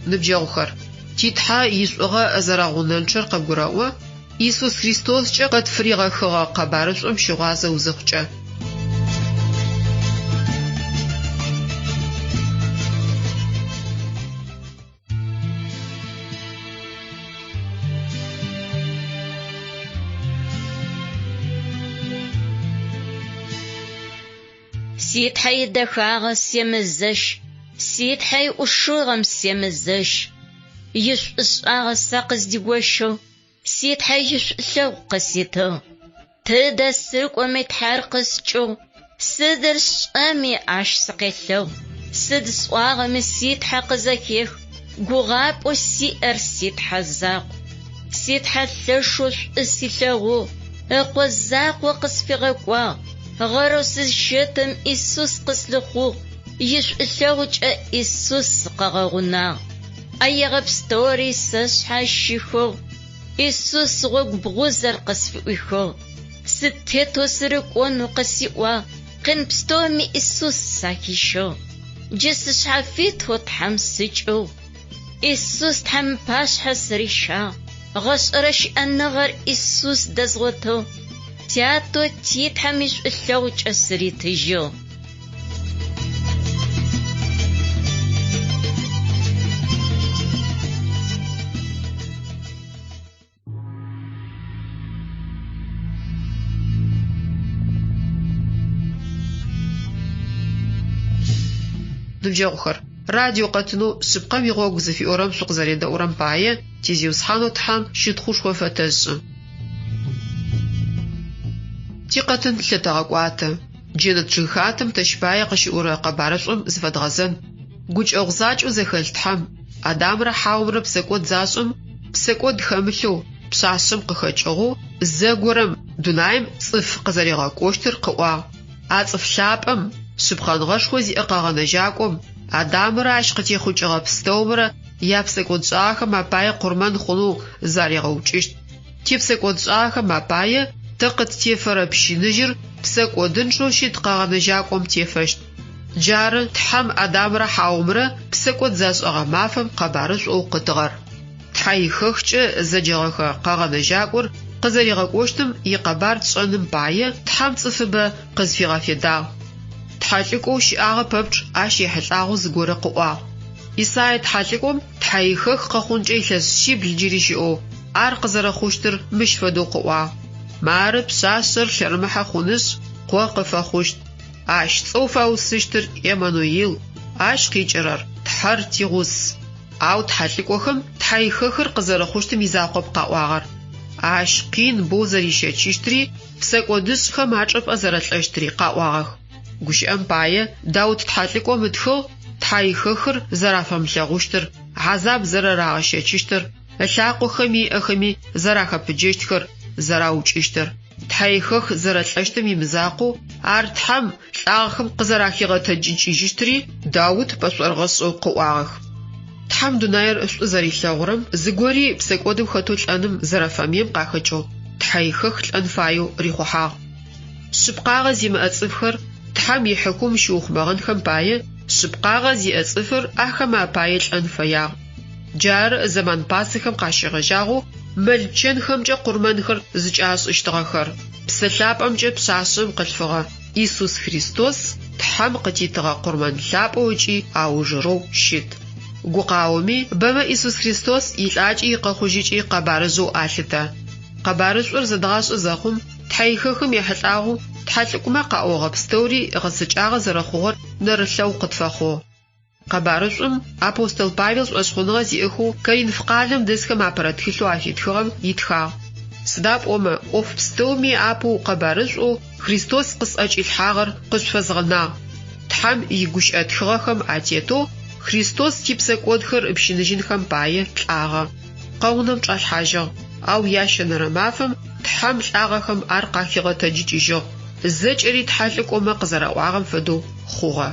Ныбджэгъухэр, ти Тхьэ ишӏугъэ зэрэгъунэнчъэр къыбгурэӏо, Исус Христоскӏэ къытфыригъэхыгъэ къэбарышӏум щыгъуазэ узыхъукӏэ. Си Тхьэ идэхагъэ семызэщ, си Тхьэ иӏушыгъэм семызэщ. Ишӏушӏагъэ сэ къыздигощыгъ, си Тхьэ ишӏулъэгъу къыситыгъ. Тыдэ сыкӏоми Тхьэр къыскӏыгъу, сыдыр сшӏэми Ащ сыкъелъэгъу. Сыд сӏуагъэми си Тхьэ къызэхех, гугъапӏэу сиӏэр си Тхьэ закъу. Си Тхьэ лъэшэу шӏу силъэгъугъ, Ыкъо закъо къысфигъэкӏуагъ. Гъэрэу сызщэтым Исус къыслъыхъугъ, ишӏулъэгъукӏэ Исус сыкъыгъэгъунагъ. ӏэегъэ пстэури сэ сшъхьащихыгъ. Исус гъогу бгъузэр къысфыӏуихыгъ. Сытетэу сырыкӏонэу къысиӏуагъ, къин пстэуми Исус сахищыгъ. Джы сышъхьафитэу Тхьэм сыкӏыгъу. Исус Тхьэм ыпашъхьэ сырищагъ, гъэшӏэрэ щыӏэныгъэр Исус дэзгъотыгъ. Тятэу ти Тхьэм ишӏулъэгъукӏэ сыритыжьыгъ. Ныбджэгъухэр, радио къэтынэу Шъыпкъэм игъогу зыфиӏорэм шъукъызэредэӏурэм пае ти Зиусхьанэу Тхьэм щытхъушхо фэтэшӏы. Тикъэтын лъытэгъэкӏуатэ. Джэнэт чъыгхатэм тэщ пае къыщыӏурэ къэбарышӏум зыфэдгъэзэн. Гукӏэгъу закӏэу зэхэлъ Тхьэм, Адамрэ Хьаомрэ псэкӏод зашӏэм, псэкӏод хэмылъэу, пшъашъэм къыхэкӏыгъэу, зэгорэм дунаим цӏыф къызэригъэкӏощтыр къыӏуагъ. А цӏыф лъапӏэм, шъыпкъэныгъэшхо зиӏэ Къэгъэнэжьакӏом, Адамрэ ащ къытехъукӏыгъэ пстэумрэ япсэкӏодшӏагъэхэм апае къурмэн хъунэу заригъэукӏыщт. Типсэкӏодшӏагъэхэм апае тэ къыттефэрэ пщыныжьыр псэкӏодынчъэу щыт Къэгъэнэжьакӏом тефэщт. Джары Тхьэм Адамрэ Хьаомрэ псэкӏод зашӏэгъэ мафэм къэбарышӏоу къытыгъэр. Тхьэихэхкӏэ зэджэгъэхэ Къэгъэнэжьакӏор къызэригъэкӏощтым икъэбар тшӏэным пае Тхьэм цӏыфыбэ къызфигъэфедагъ. Тхьэлӏыкӏоу щыӏагъэ пэпчъ ащ ехьылӏагъэу зыгорэ къыӏуагъ. Исае тхьэлӏыкӏом Тхьэихэх къэхъункӏэ илъэс шъибл джыри щыӏэу, ар къызэрэхъущтыр мыщ фэдэу къыӏуагъ, Мары пшъашъэр лъэрымыхьэ хъунышъ, къо къыфэхъущт. Ащ цӏэу фаусыщтыр Еммануил, ащ къикӏырэр, Тхьэр тигъус. Ау тхьэлӏыкӏохэм Тхьэихэхыр къызэрэхъущтым изакъоп къаӏуагъэр. Ащ къин боу зэрищэчыщтри, псэкӏодышӏхэм ачӏыпӏэ зэрэлӏэщтри къаӏуагъэх. Гущыӏэм пае, Даут тхьэлӏыкӏом ытхыгъ Тхьэихэхыр зэрафэмылъэгъущтыр, хьазаб зэрэрагъэщэчыщтыр, ылъакъохэми ыӏэхэми зэрахэпыджэщтхэр, зэраукӏыщтыр. Тхьэихэх зэрэлӏэщтым имызакъоу, ар Тхьэм лӏагъэхэм къызэрахигъэтэджыкӏыжьыщтри Даут пэшӏорыгъэшӏэу къыӏуагъэх. Тхьэм дунаир шӏу зэрилъэгъурэм, зыгори псэкӏодым хэтэу лӏэным зэрэфэмыем къахэкӏэу, Тхьэихэх лӏэн фаеу рихъухьагъ. Шъыпкъагъэ зимыӏэ цӏыфхэр Тхьэм ихьыкум щыухъумэгъэнхэм пае, шъыпкъагъэ зиӏэ цӏыфыр ахэмэ апае лӏэн фэягъ. Джары зэман пасэхэм къащегъэжьагъэу мэл-пчэнхэмкӏэ къурмэнхэр зыкӏашӏыщтыгъэхэр. Псэ Лъапӏэмкӏэ пшъашъэм къылъфыгъэ Исус Христос Тхьэм къытитыгъэ къурмэн лъапӏэу ыкӏи аужырэу щыт. Гукъаоми, бэмэ Исус Христос илӏакӏи икъэхъужьыкӏи къэбарыжъэу алъытэ. Къэбарышӏур зэдгъашӏэ зэхъум, Тхьэихэхым ехьылӏагъэу тхьэлӏыкӏомэ къаӏогъэ пстэури гъэцэкӏагъэ зэрэхъугъэр нэрылъэгъу къытфэхъугъ. Къэбарышӏум апостол Павел шӏошъхъуныгъэ зиӏэхэу Коринф къалэм дэсхэм апэрэ тхылъэу афитхыгъэм итхагъ. Сыда пӏомэ, ӏоф пстэуми апэу къэбарышӏоу Христос къысӏэкӏилъхьагъэр къышъуфэзгъэнагъ. Тхьэм игущыӏэ тхыгъэхэм атетэу Христос типсэкӏодхэр ыпщыныжьынхэм пае лӏагъэ. Къэунэм чӏалъхьажьыгъ, ау ящэнэрэ мафэм Тхьэм лӏагъэхэм ар къахигъэтэджыкӏыжьыгъ. Зэкӏэри тхьэлӏыкӏомэ къызэраӏуагъэм фэдэу хъугъэ.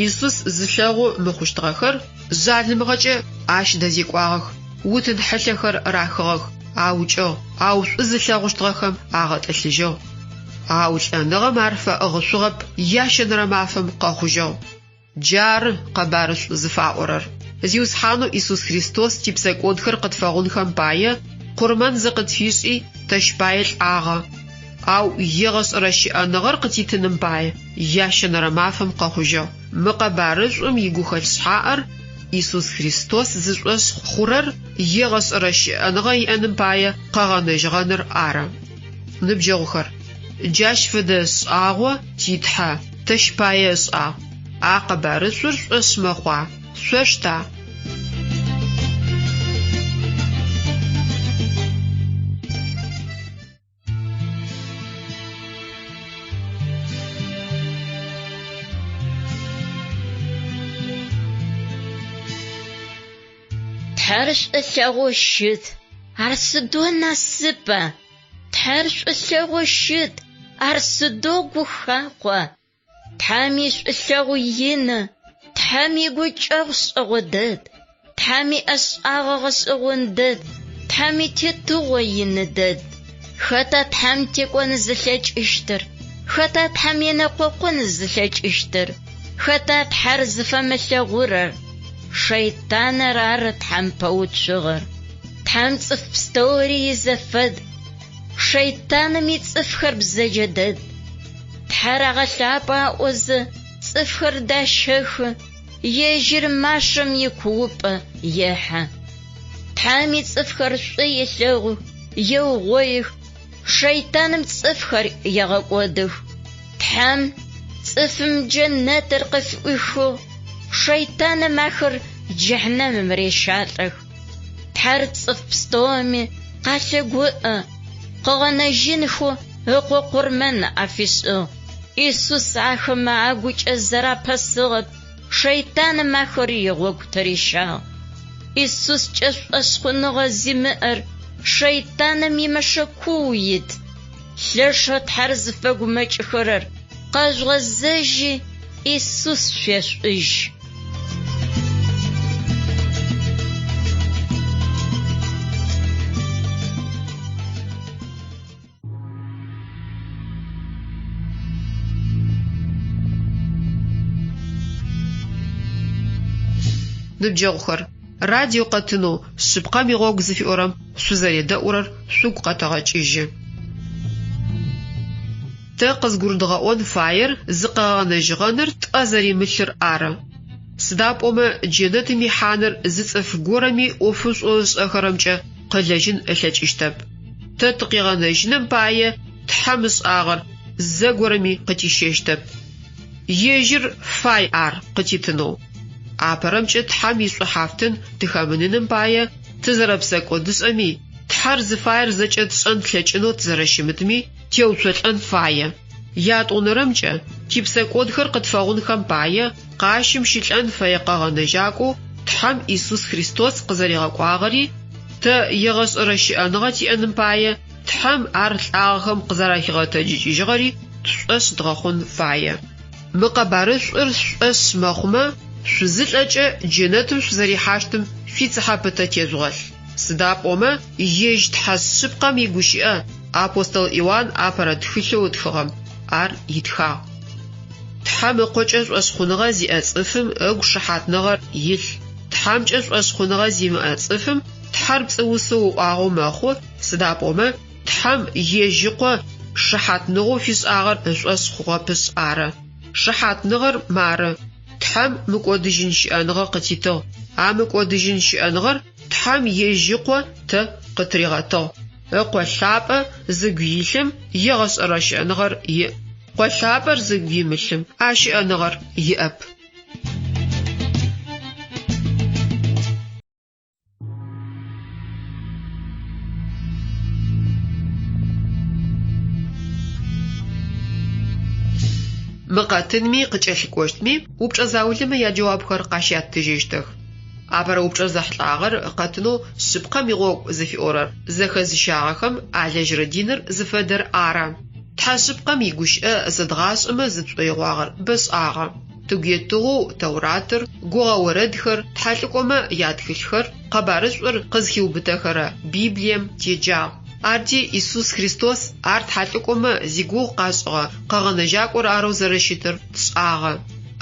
Исус зылъэгъу мыхъущтыгъэхэр жъалымыгъэкӏэ ащ дэзекӏуагъэх, утын хьылъэхэр рахыгъэх, аукӏыгъ, ау шӏу зылъэгъущтыгъэхэм агъэтӏылъыжьыгъ. Ау лӏэныгъэм ар фэӏыгъышъугъэп, ящэнэрэ мафэм къэхъужьыгъ. Джары къэбарышӏу зыфаӏорэр. Зиусхьанэу Исус Христос типсэкӏодхэр къытфэгъунхэм пае, къурмэн зыкъытфишӏи, тэщ пае лӏагъэ. Ау егъэшӏэрэ щыӏэныгъэр къытитыным пае, ящэнэрэ мафэм къэхъужьыгъ. Мы къэбарышӏум игухэлъ шъхьаӏэр Исус Христос зышӏошъ хъурэр егъэшӏэрэ щыӏэныгъэ иӏэным пае къэгъэнэжьыгъэныр ары. Ныбджэгъухэр, джащ фэдэ шӏагъо ти Тхьэ тэщ пае ышӏагъ. А къэбарышӏур шӏошъ мэхъуа, шъошта? Тхьэр шӏулъэгъоу щыт, ар сыдэу насыпа! Тхьэр шӏулъэгъоу щыт, ар сыдэу гухахъуа! Тхьэм ишӏулъэгъу ины, Тхьэм игукӏэгъу шӏэгъо дэд. Тхьэм иӏэшӏагъэ гъэшӏэгъон дэд, Тхьэм итетыгъо ины дэд. Хэта Тхьэм текӏон зылъэкӏыщтыр? Хэта Тхьэм енэкъокъун зылъэкӏыщтыр? Хэта Тхьэр зыфэмылъэгъурэр? Шэйтаныр ары Тхьэм пэуцугъэр. Тхьэм цӏыф пстэури изэфэд. Шэйтаным ицӏыфхэр бзэджэ дэд. Тхьэр агъэлъапӏэ аӏозэ, цӏыфхэр дащэхы, ежьыр машэм икуупӏэ ехьэ. Тхьэм ицӏыфхэр шӏу елъэгъух, еугъоих, шэйтаным цӏыфхэр егъэкӏодых. Тхьэм цӏыфым джэнэтыр къыфыӏуихыгъ, шэйтаным ахэр джыхьнэмым рещалӏэх. Тхьэр цӏыф пстэуми къалъэгуӏэ, къыгъэнэжьынхэу ыкъо къурмэн афишӏыгъ. Исус ахэмэ агукӏэ зэрапэсыгъэп, шэйтаным ахэр игъогу тырищагъ. Исускӏэ шӏошъхъуныгъэ зимыӏэр шэйтаным имэшэ куу ит. Лъэшэу Тхьэр зыфэгумэкӏыхэрэр къэжъугъэзэжьи, Исус шъуешӏужь. Ныбджэгъухэр, радио къэтынэу Шъыпкъэм игъогу зыфиӏорэм шъузэредэӏурэр шъугу къэтэгъэкӏыжьы. Тэ къызгурыдгъэӏон фаер зыкъэгъэнэжьыгъэныр тӏэ зэримылъыр ары. Сыда пӏомэ джэнэтым ихьаныр зы цӏыф горэми ӏофышӏоу ышӏэхэрэмкӏэ къылэжьын ылъэкӏыщтэп. Тэ тыкъигъэнэжьыным пае Тхьэм ышӏагъэр зэгорэми къытищэщтэп. Ежьыр фай ар къытитынэу. Апэрэмкӏэ Тхьэм ишӏухьафтын тыхэмыныным пае тызэрэпсэкӏодышӏэми, Тхьэр зыфаер зэкӏэ тшӏэн тлъэкӏынэу тызэрэщымытми теуцолӏэн фае. Ятӏонэрэмкӏэ, типсэкӏодхэр къытфэгъунхэм пае къащым щылӏэн фэе къэгъэнэжьакӏоу Тхьэм Исус Христос къызэригъэкӏуагъэри, тэ егъэшӏэрэ щыӏэныгъэ тиӏэным пае Тхьэм ар лӏагъэхэм къызэрахигъэтэджыкӏыжьыгъэри тшӏошъ дгъэхъун фае. Мы къэбарышӏур шъушӏошъ мэхъумэ, шъузылӏэкӏэ джэнэтым шъузэрихьащтым шъуицыхьэ пытэ тежъугъэлъ. Сыда пӏомэ ежь Тхьэ шъыпкъэм игущыӏэ, апостол Иуан апэрэ тхылъэу ытхыгъэм, ар итхагъ. Тхьэм Ыкъокӏэ шӏошъхъуныгъэ зиӏэ цӏыфым ыгу шыхьатныгъэр илъ. Тхьэмкӏэ шӏошъхъуныгъэ зимыӏэ цӏыфым Тхьэр пцӏыусэу ыӏуагъэу мэхъу, сыда пӏомэ Тхьэм ежь Ыкъо шыхьатныгъэу фишӏагъэр ышӏошъ хъугъэпышъ ары. Шыхьатныгъэр мары, Тхьэм мыкӏодыжьын щыӏэныгъэ къытитыгъ, а мыкӏодыжьын щыӏэныгъэр Тхьэм ежь Ыкъо тэ къытыригъэтыгъ. Ыкъо лъапӏэ зыгу илъым егъэшӏэрэ щыӏэныгъэр иӏ. Къо лъапӏэр зыгу имылъым а щыӏэныгъэр иӏэп. Мы къэтынми къыкӏэлъыкӏощтми упчӏэ заулэмэ яджэуапхэр къащяттыжьыщтых. Апэрэ упчӏэр зэхьылӏагъэр къэтынэу Шъыпкъэм игъогу зыфиӏорэр зэхэзыщагъэхэм алэжьырэ диныр зыфэдэр ары. Тхьэ шъыпкъэм игущыӏэ зэдгъашӏэмэ зытшӏоигъуагъэр бэшӏагъэ. Тыгу етыгъэу Тэуратыр, гугъэ орэдхэр, тхьэлӏыкӏомэ ятхылъхэр, къэбарышӏур къызхиубытэхэрэ Библием теджагъ. Арти Исус Христос ар тхьэлӏыкӏомэ зигугъу къашӏыгъэ Къэгъэнэжьакӏор арэу зэрэщытыр тшӏагъэ.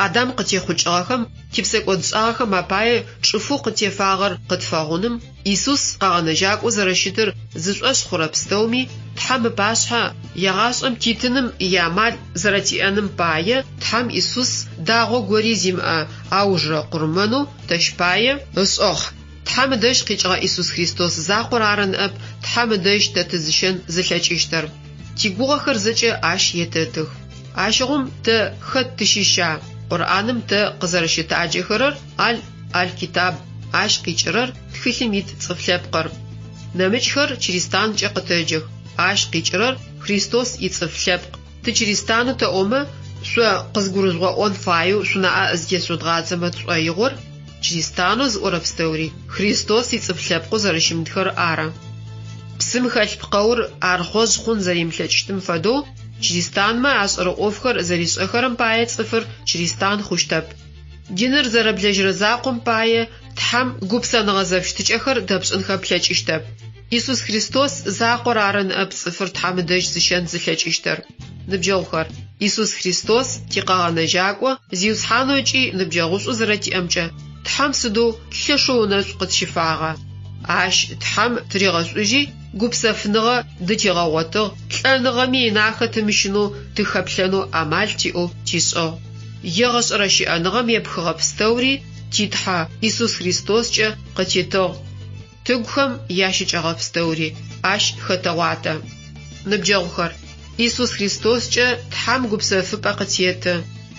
Адам къытехъукӏыгъэхэм типсэкӏодшӏагъэхэм апае чӏыфэу къытефагъэр къытфэгъуным, Исус Къэгъэнэжьакӏоу зэрэщытыр зышӏошъ хъурэ пстэуми Тхьэм ыпашъхьэ егъашӏэм титыным иамал зэрэтиӏэным пае Тхьэм Исус дагъо гори зимыӏэ аужырэ къурмэнэу тэщ пае ышӏыгъ. Тхьэм ыдэжь къикӏыгъэ Исус Христос закъор ары ныӏэп Тхьэм ыдэжь тэ тызыщэн зылъэкӏыщтыр. Тигугъэхэр зэкӏэ Ащ етэтых. Ащыгъум тэ хэт тыщыща? Къурӏаным тэ къызэрэщытаджэхэрэр Аль Аль-Китаб, ащ къикӏырэр тхылъым ит цӏыф лъэпкъыр. Нэмыкӏхэр чыристанкӏэ къытэджэх, ащ къикӏырэр Христос ицӏыф лъэпкъ. Тычыристанэу тэӏомэ, шъо къызгурыжъугъэӏон фаеу шъунаӏэ зытешъудгъадзэмэ тшӏоигъор, чыристанэу зыӏорэ пстэури Христос ицӏыф лъэпкъэу зэрэщымытхэр ары. Псым хэлъ пкъэур архъожъ хъун зэримылъэкӏыщтым фэдэу, чыристанмэ ашӏэрэ ӏофхэр зэришӏэхэрэм пае цӏыфыр чыристан хъущтэп. Диныр зэрэблэжьырэ закъом пае Тхьэм гупсэныгъэ зэфыщытыкӏэхэр дэпшӏынхэ плъэкӏыщтэп. Исус Христос закъор ары ныӏэп цӏыфыр Тхьэм ыдэжь зыщэн зылъэкӏыщтыр. Ныбджэгъухэр, Исус Христос тикъэгъэнэжьакӏо, Зиусхьанэу ыкӏи ныбджэгъушӏу зэрэтиӏэмкӏэ Тхьэм сыдэу лъэшэу ынэшӏу къытщифагъа! Ащ Тхьэм тыригъэшӏужьи, гупсэфыныгъэ дытигъэгъотыгъ, лӏэныгъэми ынахэ тымыщынэу тыхэплъэнэу амал тиӏэу тишӏыгъ. Егъэшӏэрэ щыӏэныгъэм епхыгъэ пстэури ти Тхьэ Исус Христоскӏэ къытитыгъ. Тыгухэм ящыкӏэгъэ пстэури ащ хэтэгъуатэ. Ныбджэгъухэр, Исус Христоскӏэ Тхьэм гупсэфыпӏэ къытеты.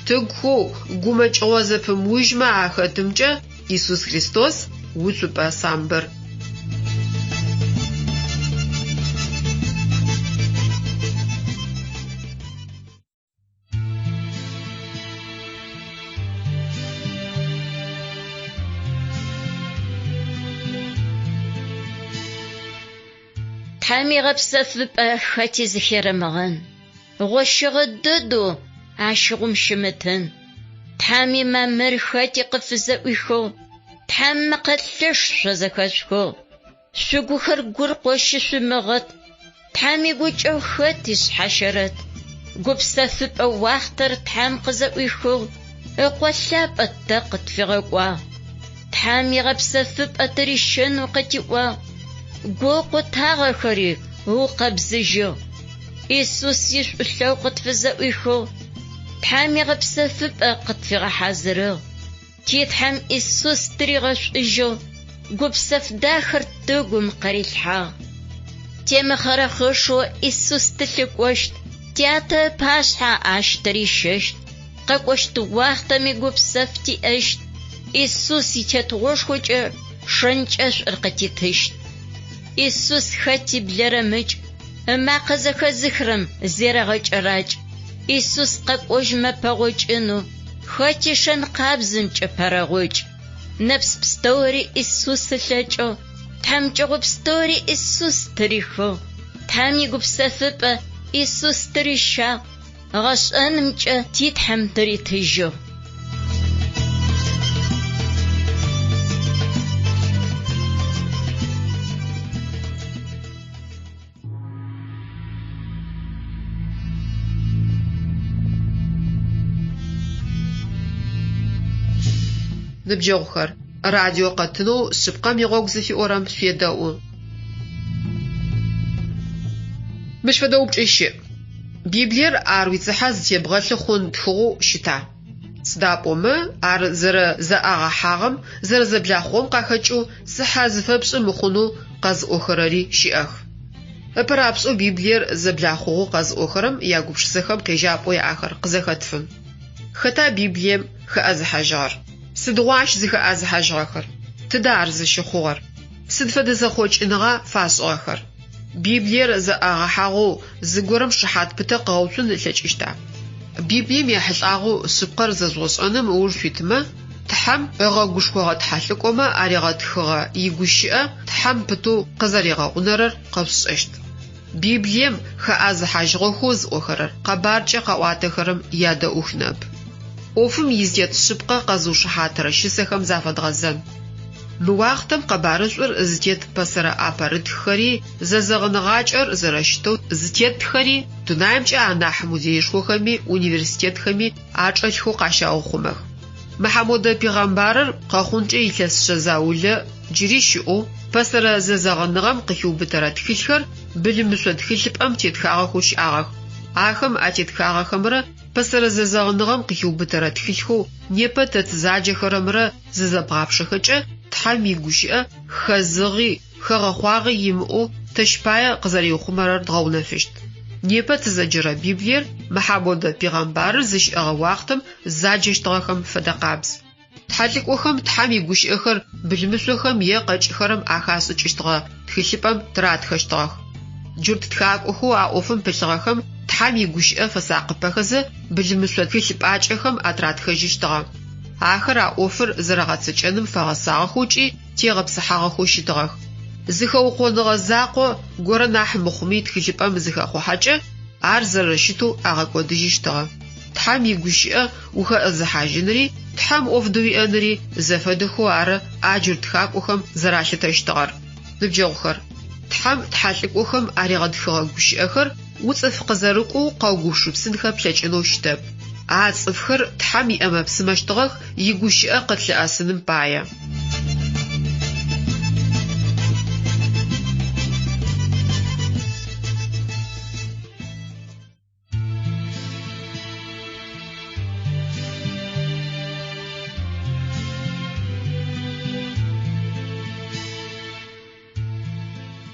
Тыгухэу гумэкӏыгъо зэпымыужьмэ ахэтымкӏэ Исус Христос уцупӏэ самбыр. Тхьэм игъэпсэфыпӏэ хэти зыхерэмыгъэн, гъощыгъэ дэдэу ащыгъум щымытын. Тхьэм имамыр хэти къыфызэӏуихыгъ, Тхьэм мэкъэ лъэш шъо зэхэшъухыгъ. Шъугухэр гуркъо щышъумыгъэт, Тхьэм игукӏэгъу хэти шъхьащэрэт. Гупсэфыпӏэ уахътэр Тхьэм къызэӏуихыгъ, Ыкъо лъапӏэ тэ къытфигъэкӏуагъ. Тхьэм игъэпсэфыпӏэ тырищэнэу къытиӏуагъ, гу къутагъэхэри ыукъэбзыжьыгъ. Исус ишӏулъэгъу къытфызэӏуихыгъ, Тхьэм игъэпсэфыпӏэ къытфигъэхьазырыгъ. Ти Тхьэм Исус тыригъэшӏужьыгъ, гупсэф дахэр тыгум къырилъхьагъ. Темыхъэрэхъышэу Исус тылъыкӏощт, Тятэ ыпашъхьэ ащ тырищэщт. Къэкӏощт уахътэми гупсэф тиӏэщт, Исус итетыгъошхокӏэ шэнкӏэшӏур къытитыщт. Исус хэти блэрэмыкӏ, ымакъэ зэхэзыхырэм зерэгъэкӏэракӏ. Исус къэкӏожьмэ пэгъокӏынэу, хэти шэн къабзэмкӏэ пэрэгъокӏ. Нэпс пстэури Исус ылъэкӏыгъ, тхьамыкӏэгъо пстэури Исус тырихыгъ. Тхьэм игупсэфыпӏэ Исус тырищагъ, гъэшӏэнымкӏэ ти Тхьэм тыритыжьыгъ. Ныбджэгъухэр, радио къэтынэу Шъыпкъэм игъогу зыфиӏорэм шъуедэӏу. Мыщ фэдэ упчӏи щыӏ. Библиер ар уицыхьэ зытебгъэлъы хъун тхыгъэу щыта? Сыда пӏомэ ар зэрэзэӏагъэхьагъэм, зэрэзэблахъугъэм къахэкӏэу цыхьэ зыфэпшӏы мыхъунэу къэзыӏохэрэри щыӏэх. Ыпэрапшӏэу Библиер зэблахъугъэу къэзыӏохэрэм ягупшысэхэм къежьапӏэу яӏэхэр къызэхэтфын. Хэта Библием хэӏэзыхьажьыгъэр? Сыдигъуа ащ зыхэӏэзыхьажьыгъэхэр? Тыдэ ар зыщыхъугъэр? Сыд фэдэ зэхъокӏыныгъа фашӏыгъэхэр? Библиер зэӏагъэхьагъэу зыгорэм шыхьат пытэ къыгъэуцун ылъэкӏыщта? Библием ехьылӏагъэу шъыпкъэр зэжъугъэшӏэным ыуж шъуитымэ, Тхьэм ыгъэгушхогъэ тхьэлӏыкӏомэ аригъэтхыгъэ игущыӏэ Тхьэм пытэу къызэригъэгъунэрэр къэшъушӏэщт. Библием хэӏэзыхьажьыгъэхэу зыӏохэрэр къэбаркӏэ къаӏуатэхэрэм ядэӏух ныӏэп. ӏофым изытет шъыпкъэ къэзыушыхьатырэ щысэхэм зафэдгъэзэн. Мы уахътэм къэбарышӏур зытет пэсэрэ ӏэпэрытххэри, зэзэгъыныгъакӏэр зэрэщытэу зытетхэри дунаимкӏэ анахь музеишхохэми университетхэми ачӏэлъхэу къащаухъумэх. Мыхьамодэ пегъэмбарыр къэхъункӏэ илъэс шъэ заулэ джыри щыӏэу, пэсэрэ зэзэгъыныгъэм къыхиубытэрэ тхылъхэр былымышъо тхылъыпӏэм тетхагъэхэу щыӏагъэх. Ахэм атетхагъэхэмрэ пэсэрэ зэзэгъыныгъэм къыхиубытэрэ тхылъхэу непэ тэ тызаджэхэрэмрэ зызэбгъапшэхэкӏэ, Тхьэм игущыӏэ хэзыгъи, хэгъэхъуагъи имыӏэу тэщ пае къызэриухъумэрэр дгъэунэфыщт. Непэ тызэджэрэ Библиер Мыхьамодэ пегъэмбарыр зыщыӏэгъэ уахътэм заджэщтыгъэхэм фэдэ къабз. Тхьэлӏыкӏохэм Тхьэм игущыӏэхэр былымышъохэм е къэкӏыхэрэм ахашӏыкӏыщтыгъэ тхылъыпӏэм тыратхэщтыгъэх. Джурт тхакӏохэу а ӏофым пылъыгъэхэм Тхьэм игущыӏэ фэсакъыпэхэзэ былымышъо тхылъыпӏакӏэхэм атыратхэжьыщтыгъэ. Ахэр а ӏофыр зэрагъэцэкӏэным фэгъэсагъэхэу ыкӏи тегъэпсыхьагъэхэу щытыгъэх. Зы хэукъоныгъэ закъо горэ нахь мыхъуми тхылъыпӏэм зыхэхъухьэкӏэ, ар зэрэщытэу агъэкӏодыжьыщтыгъэ. Тхьэм игущыӏэ ухэӏэзыхьажьынри Тхьэм ӏоф дыуиӏэнри зэфэдэхэу ары а джурт тхакӏохэм зэралъытэщтыгъэр. Ныбджэгъухэр, Тхьэм тхьэлӏыкӏохэм аригъэтхыгъэ гущыӏэхэр уцӏыф къызэрыкӏоу къэугупшысынхэ плъэкӏынэу щытэп. А цӏыфхэр Тхьэм иӏэмэ-псымэщтыгъэх игущыӏэ къытлъыӏэсыным пае.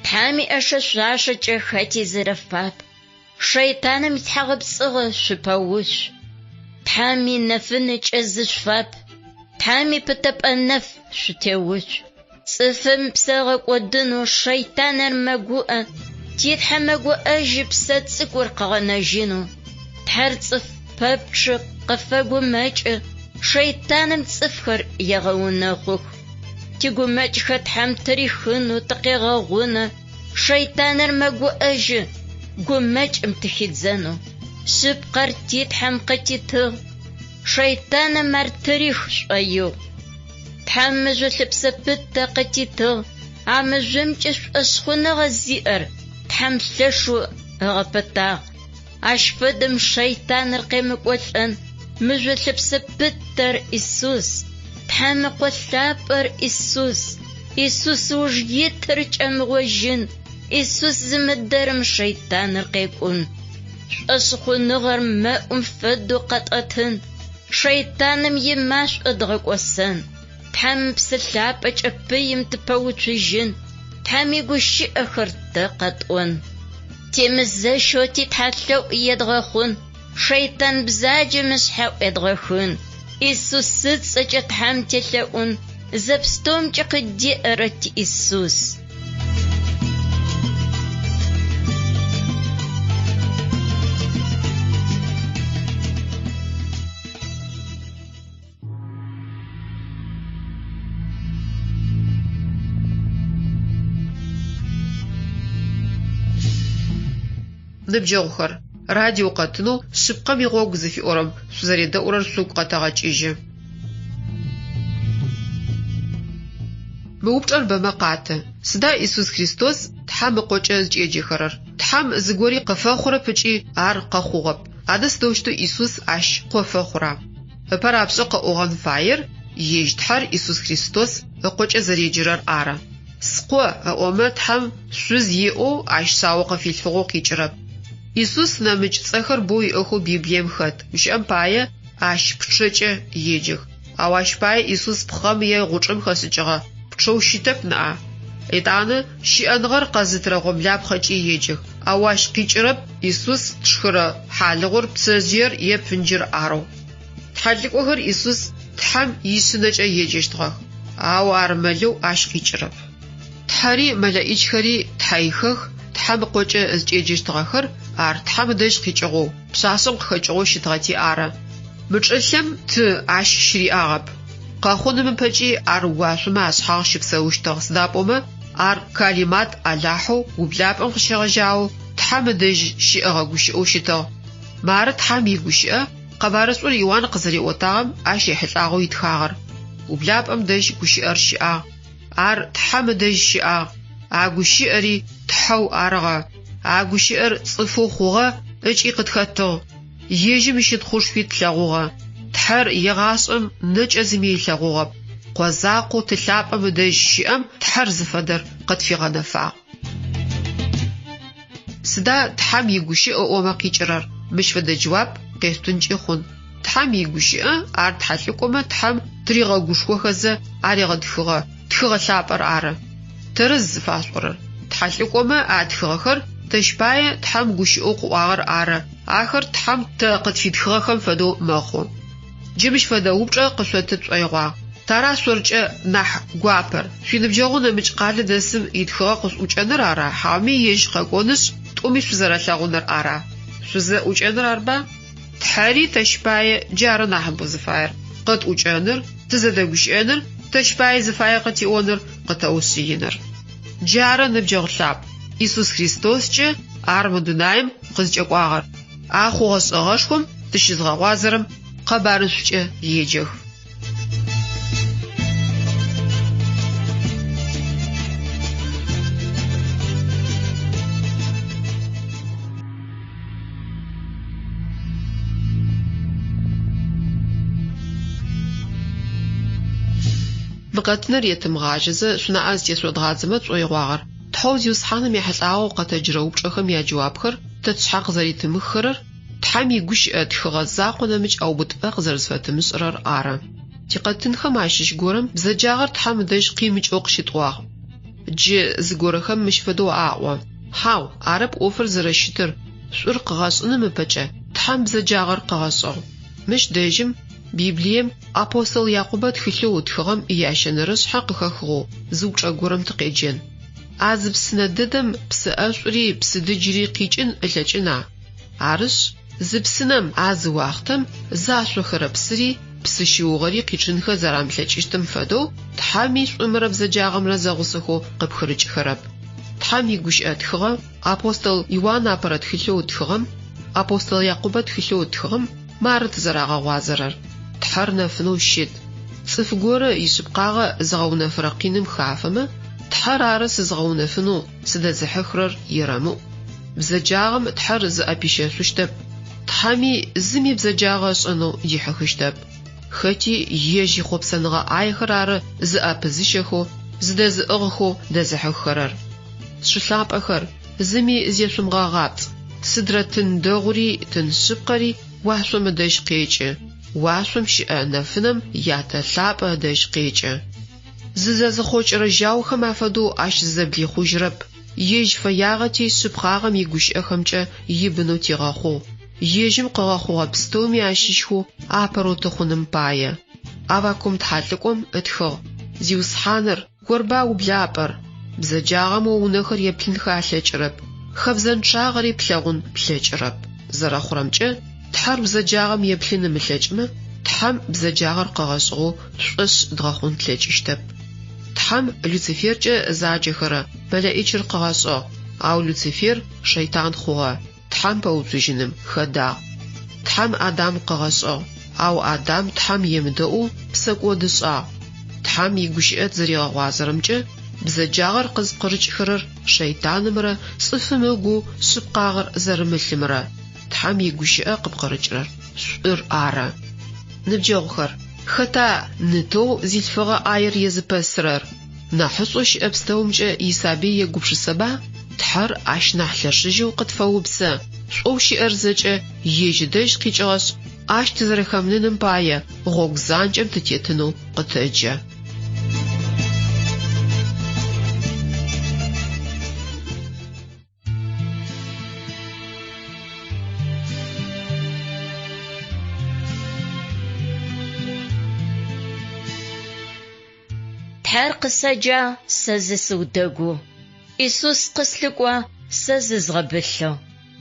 Тхьэм иӏэшэ-шъуашэкӏэ хэти зэрэфап, шэйтаным итхьагъэпцӏыгъэ шъупэуцу. Тхьэм инэфынэкӏэ зышъуфап, Тхьэм ипытэпӏэ нэф шъутеуцу. Цӏыфым псэ ыгъэкӏодынэу шэйтаныр мэгуӏэ, ти Тхьэ мэгуӏэжьы псэ цӏыкӏур къыгъэнэжьынэу. Тхьэр цӏыф пэпчъ къыфэгумэкӏы, шэйтаным цӏыфхэр егъэунэхъух. Тигумэкӏхэр Тхьэм тырихынэу тыкъегъэгъунэ, шэйтаныр мэгуӏэжьы, гумэкӏым тыхидзэнэу. Шъыпкъэр ти Тхьэм къытитыгъ, шэйтаным ар тырих шӏоигъу. Тхьэм мыжъо лъэпсэ пытэ къытитыгъ, а мыжъомкӏэ шӏошъхъуныгъэ зиӏэр Тхьэм лъэшэу ыгъэпытагъ. Ащ фэдэм шэйтаныр къемыкӏолӏэн, мыжъо лъэпсэ пытэр Исус, Тхьэм Ыкъо лъапӏэр Исус, Исус ыуж итыр кӏэмыгъожьын, Исус зымыдэрэм шэйтаныр къекӏун. Шӏошъхъуныгъэр мэӏум фэдэу къэтӏэтын, шэйтаным имашӏо дгъэкӏосэн, Тхьэм Ыпсэ Лъапӏэкӏэ пыим тыпэуцужьын, Тхьэм игущыӏэхэр тэ къэтӏон. Темызэщэу титхьэлъэӏу едгъэхъун, шэйтан бзаджэм ышъхьэ ӏуедгъэхын, Исус ыцӏэкӏэ Тхьэм телъэӏун, зэпстэумкӏи къыддеӏэрэ ти Исус. Ныбджэгъухэр, радио къэтынэу Шъыпкъэм игъогу зыфиӏорэм шъузэредэӏурэр шъугу къэтэгъэкӏыжьы. Мы упчӏэр бэмэ къаты, Сыда Исус Христос Тхьэм Ыкъокӏэ зыкӏеджэхэрэр? Тхьэм зыгори къыфэхъурэп ыкӏи ар къэхъугъэп. Адэ сыдэущтэу Исус ащ къо фэхъура? Ыпэ рапшӏэ къэӏогъэн фаер ежь Тхьэр Исус Христос Ыкъокӏэ зэреджэрэр ары. Скъо ыӏомэ Тхьэм шъуз иӏэу ащ шъао къыфилъфыгъэу къикӏырэп. Исус нэмыкӏ цӏэхэр боу иӏэхэу Библием хэт, гущыӏэм пае, ащ пчъэкӏэ еджэх. Ау ащ пае Исус пхъэм е гъучӏым хэшӏыкӏыгъэ пчъэу щытэп ныӏа? Етӏанэ, щыӏэныгъэр къэзытырэ гъомлапхъэкӏи еджэх, ау ащ къикӏырэп Исус тшхырэ хьалыгъур, пцэжъыер е пынджыр арэу. Тхьэлӏыкӏохэр Исус Тхьэм ишъынэкӏэ еджэщтыгъэх, ау ар мэлэу ащ къикӏырэп. Тхьэри мэлэӏичхэри тхьэихэх, Тхьэм Ыкъокӏэ зыкӏеджэщтыгъэхэр ар Тхьэм ыдэжь къикӏыгъэу, пшъашъэм къыхэкӏыгъэу щытыгъэти ары. Мы чӏылъэм ты ащ щыриӏагъэп. Къэхъуным ыпэкӏи ар уашъомэ ашъхьагъ щыпсэущтыгъ, сыда пӏомэ ар Калимат Алахьэу ублапӏэм къыщегъэжьагъэу Тхьэм ыдэжь щыӏэгъэ гущыӏэу щытыгъ. Мары Тхьэм игущыӏэ Къэбарышӏур Иуан къызэриӏотагъэм ащ ехьылӏагъэу итхагъэр. Ублапӏэм дэжь гущыӏэр щыӏагъ. Ар Тхьэм ыдэжь щыӏагъ, а гущыӏэри Тхьэу арыгъэ. А гущыӏэр цӏыфэу хъугъэ ыкӏи къытхэтыгъ. Ежьым ищытхъушхуи тлъэгъугъэ. Тхьэр егъашӏэм нэкӏэ зыми ылъэгъугъэп. Къо закъоу Ты лъапӏэм ыдэжь щыӏэм Тхьэр зыфэдэр къытфигъэнэфагъ. Сыда Тхьэм игущыӏэ ыӏомэ къикӏырэр? Мыщ фэдэ джэуап къешъутынкӏи хъун. Тхьэм игущыӏэ, ар тхьэлӏыкӏомэ Тхьэм тыригъэгушхохэзэ аригъэтхыгъэ Тхыгъэ лъапӏэр ары. Тэрэз зыфашъуӏорэр. Тхьэлӏыкӏомэ атхыгъэхэр тэщ пае Тхьэм гущыӏэу къыӏуагъэр ары, ахэр Тхьэм тэ къытфитхыгъэхэм фэдэу мэхъу. Джы мыщ фэдэ упчӏэ къышъоты тшӏоигъуагъ. Тара шъоркӏэ нахь гуапэр, шъуиныбджэгъоу нэмыкӏ къалэ дэсым итхыгъэ къышъуӏукӏэныр ара, хьауми ежь къэкӏонышъ, тӏуми шъузэрэлъэгъуныр ара? Шъузэӏукӏэныр арба? Тхьэри тэщ пае джары нахьыбэу зыфаер, къытӏукӏэныр, тызэдэгущыӏэныр, тэщ пае зыфаер къытиӏоныр, къытэушъыиныр. Джары, ныбджэгъу лъапӏ, Исус Христоскӏэ ар мы дунаим къызкӏэкӏуагъэр. А хъугъэ-шӏэгъэшхом тыщызгъэгъуазэрэм къэбарышӏукӏэ еджэх. Мы къэтыныр етымыгъажьэзэ, шъунаӏэ зытешъодгъадзэмэ тшӏоигъуагъэр Тхьэу Зиусхьаным ехьылӏагъэу къэтэджырэ упчӏэхэм яджэуапхэр тэ тшъхьэ къызэритымыххэрэр, Тхьэм игущыӏэ тхыгъэ закъо нэмыкӏ ӏэубытыпӏэ къызэрэзфэтымышӏырэр ары. Тикъэтынхэм ащыщ горэм бзэджагъэр Тхьэм ыдэжь къимыкӏэу къыщытӏуагъ. Джы зыгорэхэм мыщ фэдэу аӏо, Хьау, арэп ӏофыр зэрэщытыр, шӏур къыгъэшӏыным ыпэкӏэ Тхьэм бзэджагъэр къыгъэшӏыгъ. Мыщ дэжьым Библием апостол Якъубэ тхылъэу ытхыгъэм иящэнэрэ шъхьэ къыхэхыгъэу зы упчӏэ горэм тыкъеджэн. А зы псынэ дэдэм псы ӏэшӏури псы дыджыри къикӏын ылъэкӏына? Арышъ, зы псынэм а зы уахътэм зашъохэрэ псыри псы щыугъэри къичъынхэ зэрамылъэкӏыщтым фэдэу, Тхьэми шӏумрэ бзэджагъэмрэ зэгъусэхэу къыпхырыкӏыхэрэп. Тхьэм игущыӏэ тхыгъэ апостол Иуан апэрэ тхылъэу ытхыгъэм, апостол Якъубэ тхылъэу ытхыгъэм мары тызэрагъэгъуазэрэр, Тхьэр нэфынэу щыт. Цӏыф горэ ишъыпкъагъэ зыгъэунэфырэ къиным хафэмэ, Тхьэр ары сызгъэунэфынэу сыдэзыхьыхырэр ерэмыӏу. Бзэджагъэм Тхьэр зыӏэпищэшъущтэп, Тхьэми зыми бзэджагъэ ышӏэнэу дихьыхыщтэп. Хэти ежь ихъопсэныгъэ ӏаехэр ары зыӏэпызыщэхэу, зыдэзыӏыгъхэу дэзыхьыххэрэр. Сшы лъапӏэхэр, зыми зешъумыгъэгъапцӏ, сыдрэ тын дэгъури тын шъыпкъэри уашъом ыдэжь къекӏы, уашъом щыӏэ нэфынэм Ятэ лъапӏэ ыдэжь къекӏы. Зызэзыхъокӏырэ жьаухэм афэдэу ащ зызэблихъужьырэп. Ежь фэягъэти шъыпкъагъэм игущыӏэхэмкӏэ ибынэу тигъэхъугъ, ежьым къыгъэхъугъэ пстэуми ащыщхэу апэрэу тыхъуным пае. Аввакум тхьэлӏыкӏом ытхыгъ, Зиусхьаныр, Орба ублапӏэр, бзэджагъэм о унэхэр еплъынхэ алъэкӏырэп, хэбзэнчъагъэри плъэгъун плъэкӏырэп. Зэрэхъурэмкӏэ, Тхьэр бзэджагъэм еплъын ымылъэкӏымэ, Тхьэм бзэджагъэр къыгъэшӏыгъэу тшӏошъ дгъэхъун тлъэкӏыщтэп. Тхьэм Люциферкӏэ заджэхэрэ мэлэӏичыр къыгъэшӏыгъ, ау Люцифер шэйтан хъугъэ, Тхьэм пэуцужьыным хэдагъ. Тхьэм Адам къыгъэшӏыгъ, ау Адам Тхьэм емыдэӏоу псэкӏод ышӏагъ. Тхьэм игущыӏэ тызэригъэгъуазэрэмкӏэ, бзэджагъэр къызпкъырыкӏхэрэр шэйтанымрэ цӏыфым ыгу шъыпкъагъэр зэрымылъымрэ, Тхьэм игущыӏэ къыпкъырыкӏырэр шӏур ары. Ныбджэгъухэр, хэта ны-тэу зилъфыгъэ ӏаер езыпэсырэр? Нахьышӏоу щыӏэ пстэумкӏэ исабый егупшысэба? Тхьэр ащ нахь лъэшыжьэу къытфэупсэ, шӏоу щыӏэр зэкӏэ ежь ыдэжь къикӏыгъэшъ, ащ тызэрэхэмыныным пае гъогу занкӏэм тытетынэу къытэджэ. Тхьэр къысэджагъ, сэ зысыудэгугъ. Исус къыслъыкӏуагъ, сэ зызгъэбылъыгъ.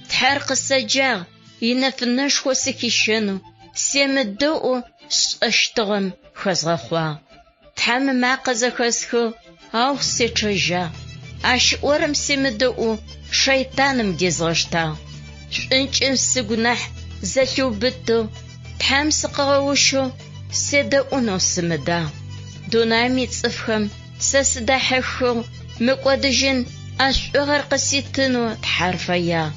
Тхьэр къысэджагъ, инэфынэшхо сыхищэнэу, семыдэӏоу сшӏэщтыгъэм хэзгъэхъуагъ. Тхьэм ымакъэ зэхэсхыгъ, ау сечъэжьагъ. Ащ ыӏорэм семыдэӏоу шэйтаным дезгъэштагъ. Шӏункӏым сыгу нахь зэлъиубытыгъ, Тхьэм сыкъыгъэущэу седэӏунэу сымыдагъ. Дунаим ицӏыфхэм сэ сыдахьыхыгъ, мыкӏодыжьын ӏэшӏугъэр къыситынэу Тхьэр фэягъ.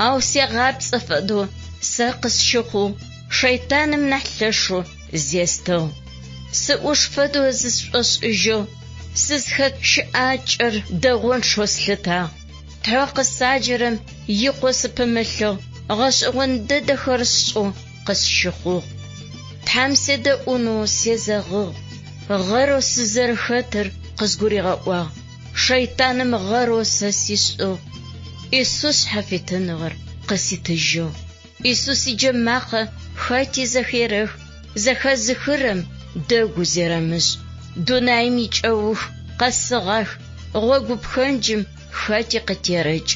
Ау сегъапцӏэ фэдэу сэ къысщыхъугъ, шэйтаным нахь лъэшэу зестыгъ. Сыӏуш фэдэу зысшӏошӏыжьыгъ, сызхэт щыӏакӏэр дэгъончъэу слъытагъ. Тхьэу къысаджэрэм икъоу сыпымылъыгъ, гъэшӏэгъон дэдэхэр сшӏэу къысщыхъугъ. Тхьэм седэӏунэу сезэгъыгъ, гъэрэу сызэрыхэтыр къызгуригъэӏуагъ, шэйтаным гъэрэу сэ сишӏыгъ. Исус шъхьафитыныгъэр къыситыжьыгъ. Исус иджэмакъэ хэти зэхерэх, зэхэзыхырэм дэгу зерэмышӏ. Дунаим икӏэух къэсыгъах, гъогу пхэнджым хэти къытерэкӏ.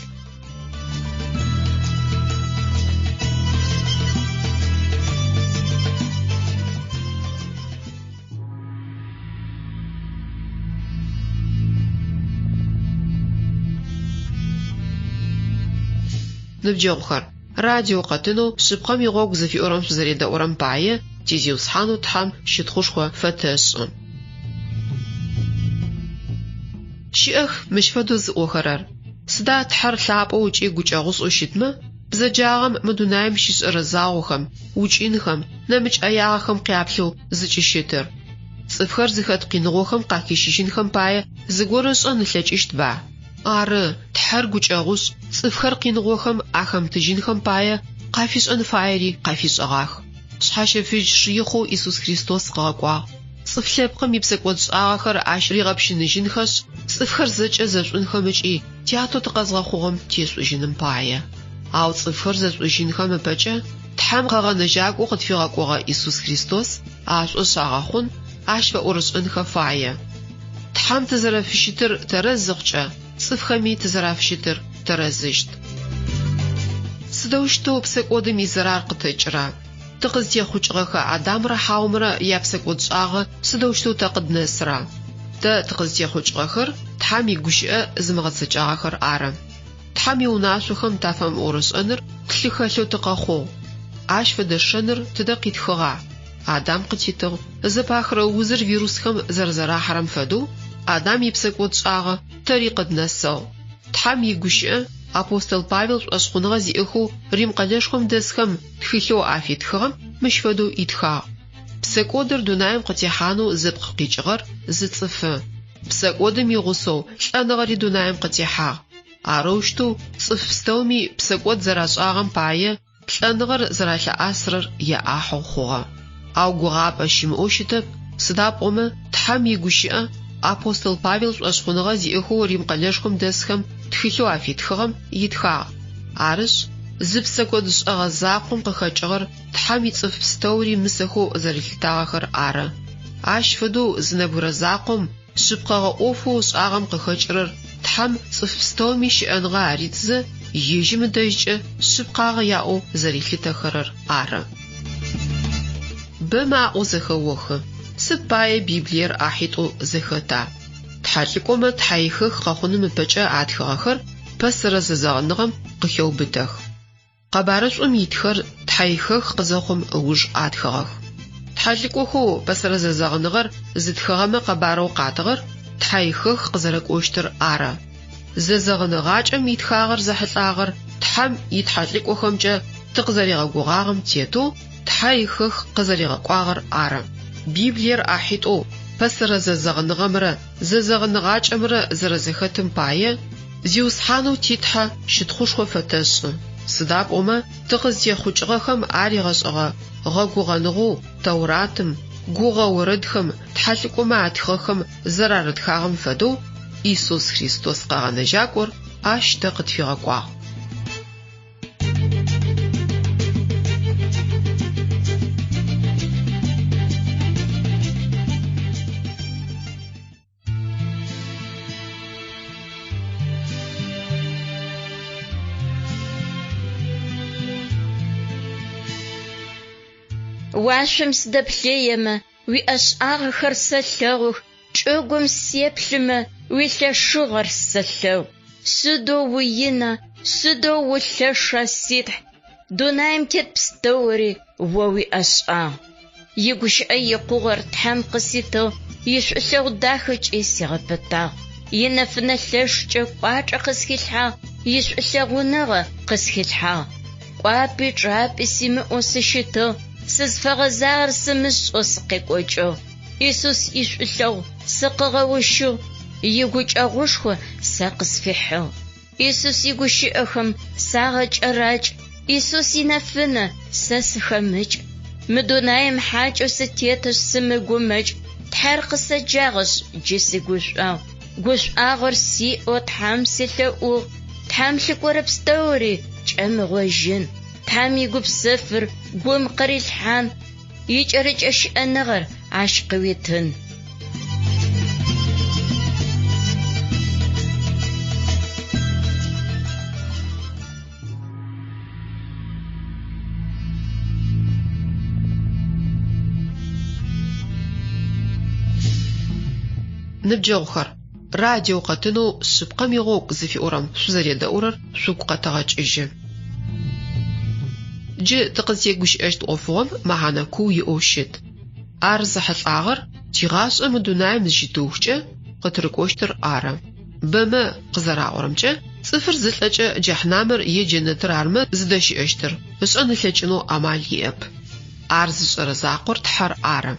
Ныбджэгъухэр! Радио къэтынэу Шъыпкъэм игъогу зыфиӏорэм шъузэредэӏурэм пае ти Зиусхьанэу Тхьэм щытхъушхо фэтэшӏы. Щыӏэх мыщ фэдэу зыӏохэрэр, Сыда Тхьэр лъапӏэу ыкӏи гукӏэгъушӏэу щытмэ, бзэджагъэм мы дунаим щишӏэрэ загъохэм, укӏынхэм, нэмыкӏ ӏэягъэхэм къяплъэу зыкӏыщытыр? Цӏыфхэр зыхэт къиныгъохэм къахищыжьынхэм пае зыгорэ ышӏэн ылъэкӏыщтба? Ары, Тхьэр гукӏэгъушӏ, цӏыфхэр къиныгъохэм ахэмытыжьынхэм пае къафишӏэн фаери къафишӏэгъах. Шъхьащэфыжь Шыихъэу Исус Христос къыгъэкӏуагъ. Цӏыф лъэпкъым ипсэкӏодшӏагъэхэр ащ ригъэпщыныжьынхэшъ, цӏыфхэр зэкӏэ зэшӏунхэм ыкӏи Тятэу тыкъэзгъэхъугъэм тешӏужьыным пае. Ау цӏыфхэр зэшӏужьынхэм ыпэкӏэ Тхьэм Къэгъэнэжьакӏоу къытфигъэкӏогъэ Исус Христос ашӏошъ агъэхъун, ащ фэӏорышӏэнхэ фае. Тхьэм тызэрэфыщытыр тэрэз зыхъукӏэ, цӏыфхэми тызэрафыщытыр тэрэзыщт. Сыдэущтэу псэкӏодым изэрар къытэкӏыра? Тыкъызтехъукӏыгъэхэ Адамрэ Хьаумрэ япсэкӏодшӏагъэ сыдэущтэу тэ къыднэсыра? Тэ тыкъызтехъукӏыгъэхэр Тхьэм игущыӏэ зымыгъэцэкӏагъэхэр ары. Тхьэм иунашъохэм тафэмыӏорышӏэныр тлъы хэлъэу тыкъэхъугъ. Ащ фэдэ шэныр тыдэ къитхыгъа? Адам къытитыгъ. Зэпахырэ узыр вирусхэм зэрэзэрахьэрэм фэдэу, Адам ипсэкӏодшӏагъэ тэри къыднэсыгъ. Тхьэм игущыӏэ апостол Павел шӏошъхъуныгъэ зиӏэхэу Рим къэлэшхом дэсхэм тхылъэу афитхыгъэм мыщ фэдэу итхагъ, Псэкӏодыр дунаим къытехьанэу зыпкъ къикӏыгъэр зы цӏыфы. Псэкӏодым игъусэу лӏэныгъэри дунаим къытехьагъ. Арэущтэу цӏыф пстэуми псэкӏод зэрашӏагъэм пае лӏэныгъэр зэралъыӏасырэр яӏахьэу хъугъэ. Ау гугъапӏэ щымыӏэу щытэп, сыда пӏомэ Тхьэм игущыӏэ апостол Павел шӏошъхъуныгъэ зиӏэхэу Рим къэлэшхом дэсхэм тхылъэу афитхыгъэм итхагъ. Арышъ, зы псэкӏодшӏэгъэ закъом къыхэкӏыгъэр Тхьэм ицӏыф пстэури мысэхэу зэрилъытагъэхэр ары. Ащ фэдэу зы нэбгырэ закъом шъыпкъэгъэ ӏофэу ышӏагъэм къыхэкӏырэр Тхьэм цӏыф пстэуми щыӏэныгъэ аритызэ, ежьым ыдэжькӏэ шъыпкъагъэ яӏэу зэрилъытэхэрэр ары. Бэмэ аӏоу зэхэохы, Сыд пае Библиер ӏахьитӏоу зэхэта? Тхьэлӏыкӏомэ тхьэихэх къэхъуным ыпэкӏэ атхыгъэхэр пэсэрэ зэзэгъыныгъэм къыхеубытэх. Къэбарышӏум итхэр тхьэихэх къызэхъум ыуж атхыгъэх. Тхьэлӏыкӏохэу пэсэрэ зэзэгъыныгъэр зытхыгъэмэ къэбарэу къатыгъэр тхьэихэх къызэрэкӏощтыр ары. Зэзэгъыныгъакӏэм итхагъэр зэхьылӏагъэр Тхьэм итхьэлӏыкӏохэмкӏэ тыкъызэригъэгугъагъэм тетэу тхьэихэх къызэригъэкӏуагъэр ары. Библиер ӏахьитӏоу пэсэрэ зэзэгъыныгъэмрэ зэзэгъыныгъакӏэмрэ зэрэзэхэтым пае, Зиусхьанэу ти Тхьэ щытхъушхо фэтэшӏы, сыда пӏомэ тыкъызтехъукӏыгъэхэм аригъэшӏыгъэ гъэгугъэныгъэу Тэуратым, гугъэ орэдхэм, тхьэлӏыкӏомэ атхыгъэхэм зэрарытхагъэм фэдэу Исус Христос Къэгъэнэжьакӏор ащ тэ къытфигъэкӏуагъ. Уашъом сыдэплъыемэ, уиӏэшӏагъэхэр сэлъэгъух, чӏыгум сеплъымэ, уилъэшыгъэр сэлъэгъу. Сыдэу уина, сыдэу улъэша, си Тхь! Дунаим тет пстэури о уиӏэшӏагъ. Игущыӏэ икъугъэр Тхьэм къыситыгъ, ишӏулъэгъу дахэкӏи сигъэпытагъ. Инэфынэ лъэшкӏэ кӏуачӏэ къысхилъхьагъ, ишӏулъэгъуныгъэ къысхилъхьагъ. Кӏуапӏи чӏапӏи симыӏэу сыщытыгъ, сызфэгъэзагъэр сымышӏэу сыкъекӏокӏыгъ. Исус ишӏулъэгъу сыкъыгъэущыгъ, игукӏэгъушхо сэ къысфихьыгъ. Исус игущыӏэхэм сагъэкӏэракӏ, Исус инэфынэ сэ сыхэмыкӏ. Мы дунаим хьакӏэу сытетышъ сымыгумэкӏ, Тхьэр къысэджагъэшъ джы сигушӏуагъу. Гушӏуагъор сиӏэу Тхьэм селъэӏугъ, Тхьэм лъыкӏорэ пстэури кӏэмыгъожьын, Тхьэм игупсэфыр гум къырилъхьан, Икӏэрыкӏэ щыӏэныгъэр ащ къыуитын. Ныбджэгъухэр, радио къэтынэу Шъыпкъэм игъогу зыфиӏорэм шъузэредэӏурэр шъугу къэтэгъэкӏыжьы. Джы тыкъызтегущыӏэщт ӏофыгъом мэхьанэ куу иӏэу щыт. Ар зэхьылӏагъэр тигъашӏэ мы дунаим зыщытыухкӏэ къытырыкӏощтыр ары. Бэмэ къызэраӏорэмкӏэ, цӏыфыр зылӏэкӏэ джэхьнамыр е джэнэтыр армэ зыдэщыӏэщтыр, ышӏэн ылъэкӏынэу амал иӏэп. Ар зышӏэрэ закъор Тхьэр ары.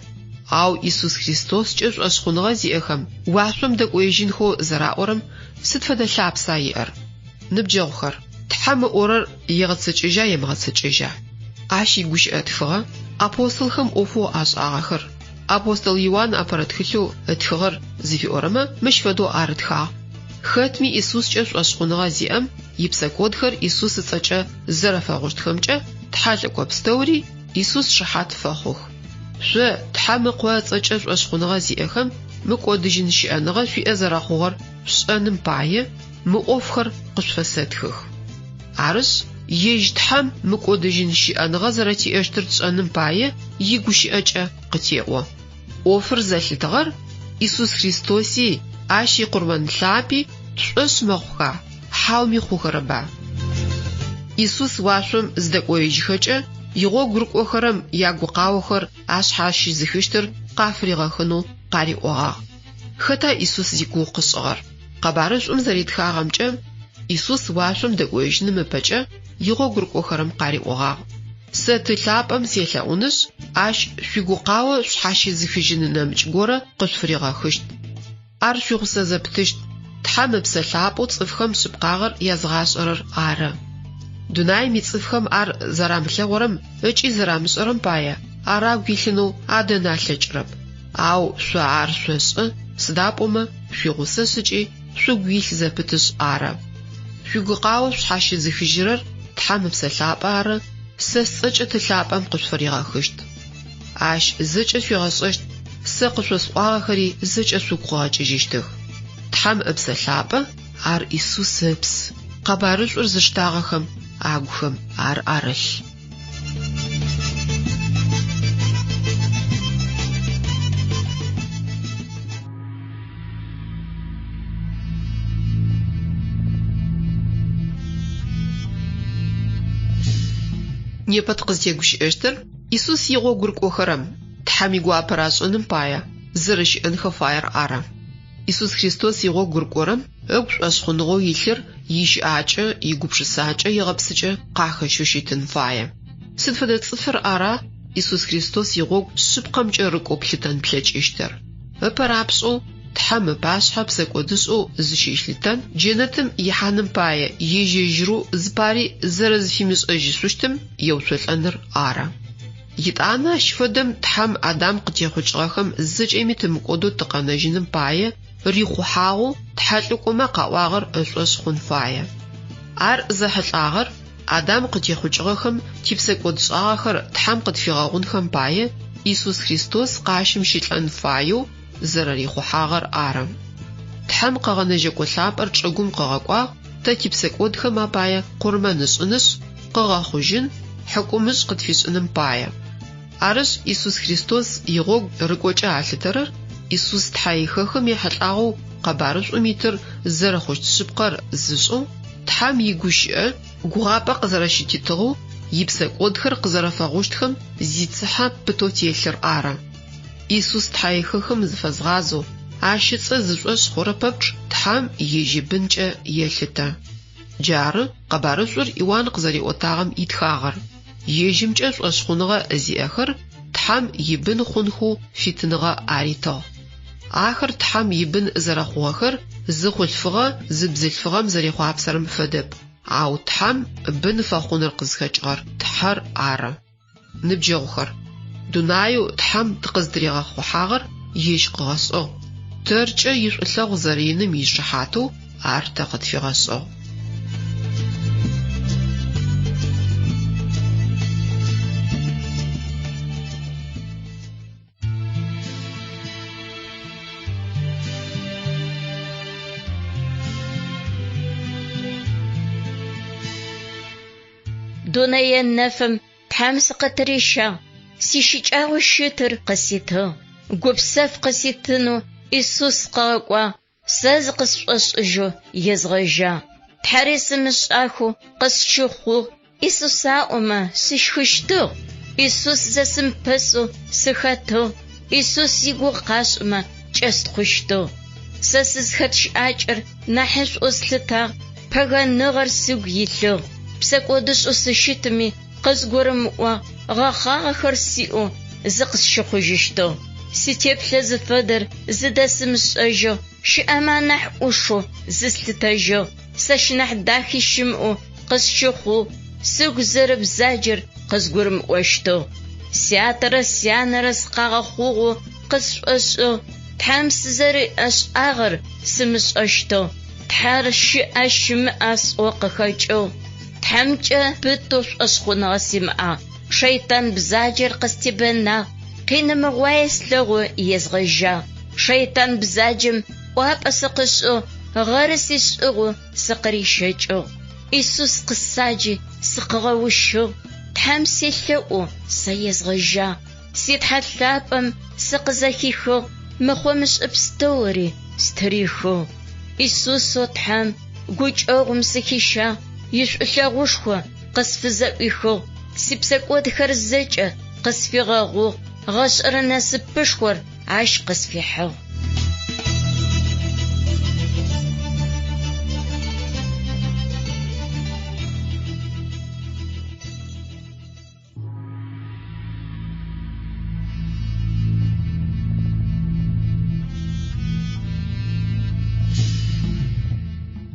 Ау Исус Христоскӏэ шӏошъхъуныгъэ зиӏэхэм уашъом дэкӏоежьынхэу зэраӏорэм сыд фэдэ лъапса иӏэр? Ныбджэгъухэр, Тхьэм ыӏорэр егъэцэкӏэжьа емыгъэцэкӏэжьа? Ащ игущыӏэ тхыгъэ, апостолхэм ӏофэу ашӏагъэхэр, апостол Иуан апэрэ тхылъэу ытхыгъэр зыфиӏорэмэ мыщ фэдэу арытхагъ, Хэтми Исускӏэ шӏошъхъуныгъэ зиӏэм ипсэкӏодхэр Исус ыцӏэкӏэ зэрэфэгъущтхэмкӏэ тхьэлӏыкӏо пстэури Исус шыхьат фэхъух. Шъо, Тхьэм Ыкъо ыцӏэкӏэ шӏошъхъуныгъэ зиӏэхэм, мыкӏодыжьын щыӏэныгъэ шъуиӏэ зэрэхъугъэр шъушӏэным пае, мы ӏофхэр къышъуфэсэтхых. Арышъ, ежь Тхьэм мыкӏодыжьын щыӏэныгъэ зэрэтиӏэщтыр тшӏэным пае игущыӏэкӏэ къытеӏо. ӏофыр зэлъытыгъэр Исус Христоси Ащ икъурмэн лъапӏи тшӏошъ мэхъуха, хьауми хъухэрэба? Исус уашъом зыдэкӏоежьыхэкӏэ, игъогу рыкӏохэрэм ягукъаохэр ашъхьащызыхыщтыр къафыригъэхынэу къариӏогъагъ. Хэта Исус зигугъу къышӏыгъэр? Къэбарышӏум зэритхагъэмкӏэ, Исус уашъом дэкӏоежьыным ыпэкӏэ игъогу рыкӏохэрэм къариӏогъагъ, Сэ Ты лъапӏэм селъэӏунышъ, ащ шъуигукъао шъхьащызыхыжьын нэмыкӏ горэ къышъуфыригъэхыщт. Ар шъуигъусэ зэпытыщт, Тхьэм Ыпсэ Лъапӏэу цӏыфхэм шъыпкъагъэр языгъашӏэрэр ары. Дунаим ицӏыфхэм ар зэрамылъэгъурэм ыкӏи зэрамышӏэрэм пае ар агу илъынэу адэн алъэкӏырэп. Ау шъо ар шъошӏэ, сыда пӏомэ шъуигъусэшъ ыкӏи шъугу илъ зэпытышъ ары. Шъуигукъао шъхьащызыхыжьырэр Тхьэм Ыпсэ Лъапӏэ ары, сэ сцӏэкӏэ Ты лъапӏэм къышъуфыригъэхыщт. Ащ зэкӏэ шъуигъэшӏэщт, сэ къышъосӏуагъэхэри зэкӏэ шъугу къыгъэкӏыжьыщтых. Тхьэм Ыпсэ Лъапӏэ, ар Исус Ыпс, къэбарышӏур зыштагъэхэм агухэм ар арылъ. Непэ тыкъызтегущыӏэщтыр Исус игъогу рыкӏохэрэм Тхьэм игуапэ рашӏэным пае зэрэщыӏэнхэ фаер ары. Исус Христос игъогу рыкӏорэм ыгу шӏошъхъуныгъэу илъыр ищыӏакӏэ, игупшысакӏэ, игъэпсыкӏэ къахэщэу щытын фае. Сыд фэдэ цӏыфыр ара Исус Христос игъогу шъыпкъэмкӏэ рыкӏоу плъытэн плъэкӏыщтыр? Ыпэ рапшӏэу Тхьэм ыпашъхьэ псэкӏодышӏэу зыщилъытэн, джэнэтым ихьаным пае ежь-ежьырэу зыпари зэрэзыфимышӏэжьышъущтым еуцолӏэныр ары. Етӏанэ ащ фэдэм Тхьэм Адам къытехъукӏыгъэхэм зэкӏэми тымыкӏодэу тыкъэнэжьыным пае рихъухьагъэу тхьэлӏыкӏомэ къаӏуагъэр ышӏошъ хъун фае. Ар зэхьылӏагъэр Адам къытехъукӏыгъэхэм типсэкӏодшӏагъэхэр Тхьэм къытфигъэгъунхэм пае Исус Христос къащым щылӏэн фаеу зэрэрихъухьагъэр ары. Тхьэм Къэгъэнэжьэкӏо лъапӏэр чӏыгум къыгъэкӏуагъ тэ типсэкӏодхэм апае къурмэн ышӏынышъ, къыгъэхъужьын, хьыкумышӏ къытфишӏыным пае. Арышъ, Исус Христос игъогу рыкӏокӏэ алъытэрэр Исус тхьэихэхым ехьылӏагъэу къэбарышӏум итыр зэрэхъущт шъыпкъэр зышӏэу, Тхьэм игущыӏэ гугъапӏэ къызэрэщытитыгъэу, ипсэкӏодхэр къызэрэфэгъущтхэм зицыхьэ пытэу телъыр ары. Исус тхьэихэхым зыфэзгъазэу, ащ ыцӏэ зышӏошъ хъурэ пэпчъ Тхьэм ежь ибынкӏэ елъытэ. Джары къэбарышӏур Иуан къызэриӏотагъэм итхагъэр, Ежьымкӏэ шӏошъхъуныгъэ зиӏэхэр Тхьэм ибын хъунхэу фитыныгъэ аритыгъ. Ахэр Тхьэм ибын зэрэхъугъэхэр зы хъулъфыгъэ зы бзылъфыгъэм зэрехъуапсэрэм фэдэп, ау Тхьэм бын фэхъуныр къызхэкӏыгъэр Тхьэр ары. Ныбджэгъухэр, дунаеу Тхьэм тыкъыздыригъэхъухьагъэр Ежь къыгъэшӏыгъ, тэркӏэ ишӏулъэгъу зэрэиным ишыхьатэу ар тэ къытфигъэшӏыгъ. Дунэе нэфым Тхьэм сыкъытырищагъ, сищыкӏагъэу щытыр къыситыгъ, гупсэф къыситынэу Исус къыгъэкӏуагъ, сэ зыкъысшӏошӏыжьэу езгъэжьагъ. Тхьэри сымышӏахэу къысщыхъугъ. Исус аӏомэ, сыщхыщтыгъ, Исус зэсымыпэсэу сыхэтыгъ, Исус игугъу къашӏымэ, кӏэстхъущтыгъ. Сэ сызхэт щыӏакӏэр нахьышӏоу слъытагъ, пэгэныгъэр сыгу илъыгъ. Псэкӏодышӏэу сыщытми, къызгурымыӏуагъ, гъэхъагъэхэр сиӏэу зыкъысщыхъужьыщтыгъ. Ситеплъэ зыфэдэр зыдэсымышӏэжьыгъ, щыӏэмэ анахь ӏушэу зыслъытэжьыгъ, сэщ нахь дахи щымыӏэу къысщыхъугъ, сыгу зэрэбзаджэр къызгурымыӏощтыгъ. Сятэрэ сянэрэ сыкъагъэхъугъэу къысшӏошӏыгъ, Тхьэм сызэриӏэшӏагъэр сымышӏэщтыгъ, Тхьэр щыӏа щымыӏа сӏоу къыхэкӏыгъ. Тхьэмкӏэ пытэу шӏошъхъуныгъэ симыӏагъ, шэйтан бзаджэр къыстебэнагъ, къинымыгъуае слъэгъоу езгъэжьагъ. Шэйтан бзаджэм ӏуапӏэ сыкъышӏыгъ, гъэры сишӏыгъэу сыкъырищэкӏыгъ. Исус къысаджи, сыкъыгъэущыгъ, Тхьэм селъэӏоу сэ езгъэжьагъ. Си Тхьэ лъапӏэм сыкъызэхихыгъ, мыхъо-мышӏэ пстэури стырихыгъ. Исусэу Тхьэм гукӏэгъум сыхищагъ, ишӏулъэгъушхо къысфызэӏуихыгъ, сипсэкӏодхэр зэкӏэ къысфигъэгъугъ, гъэшӏэрэ насыпышхор ащ къысфихьыгъ.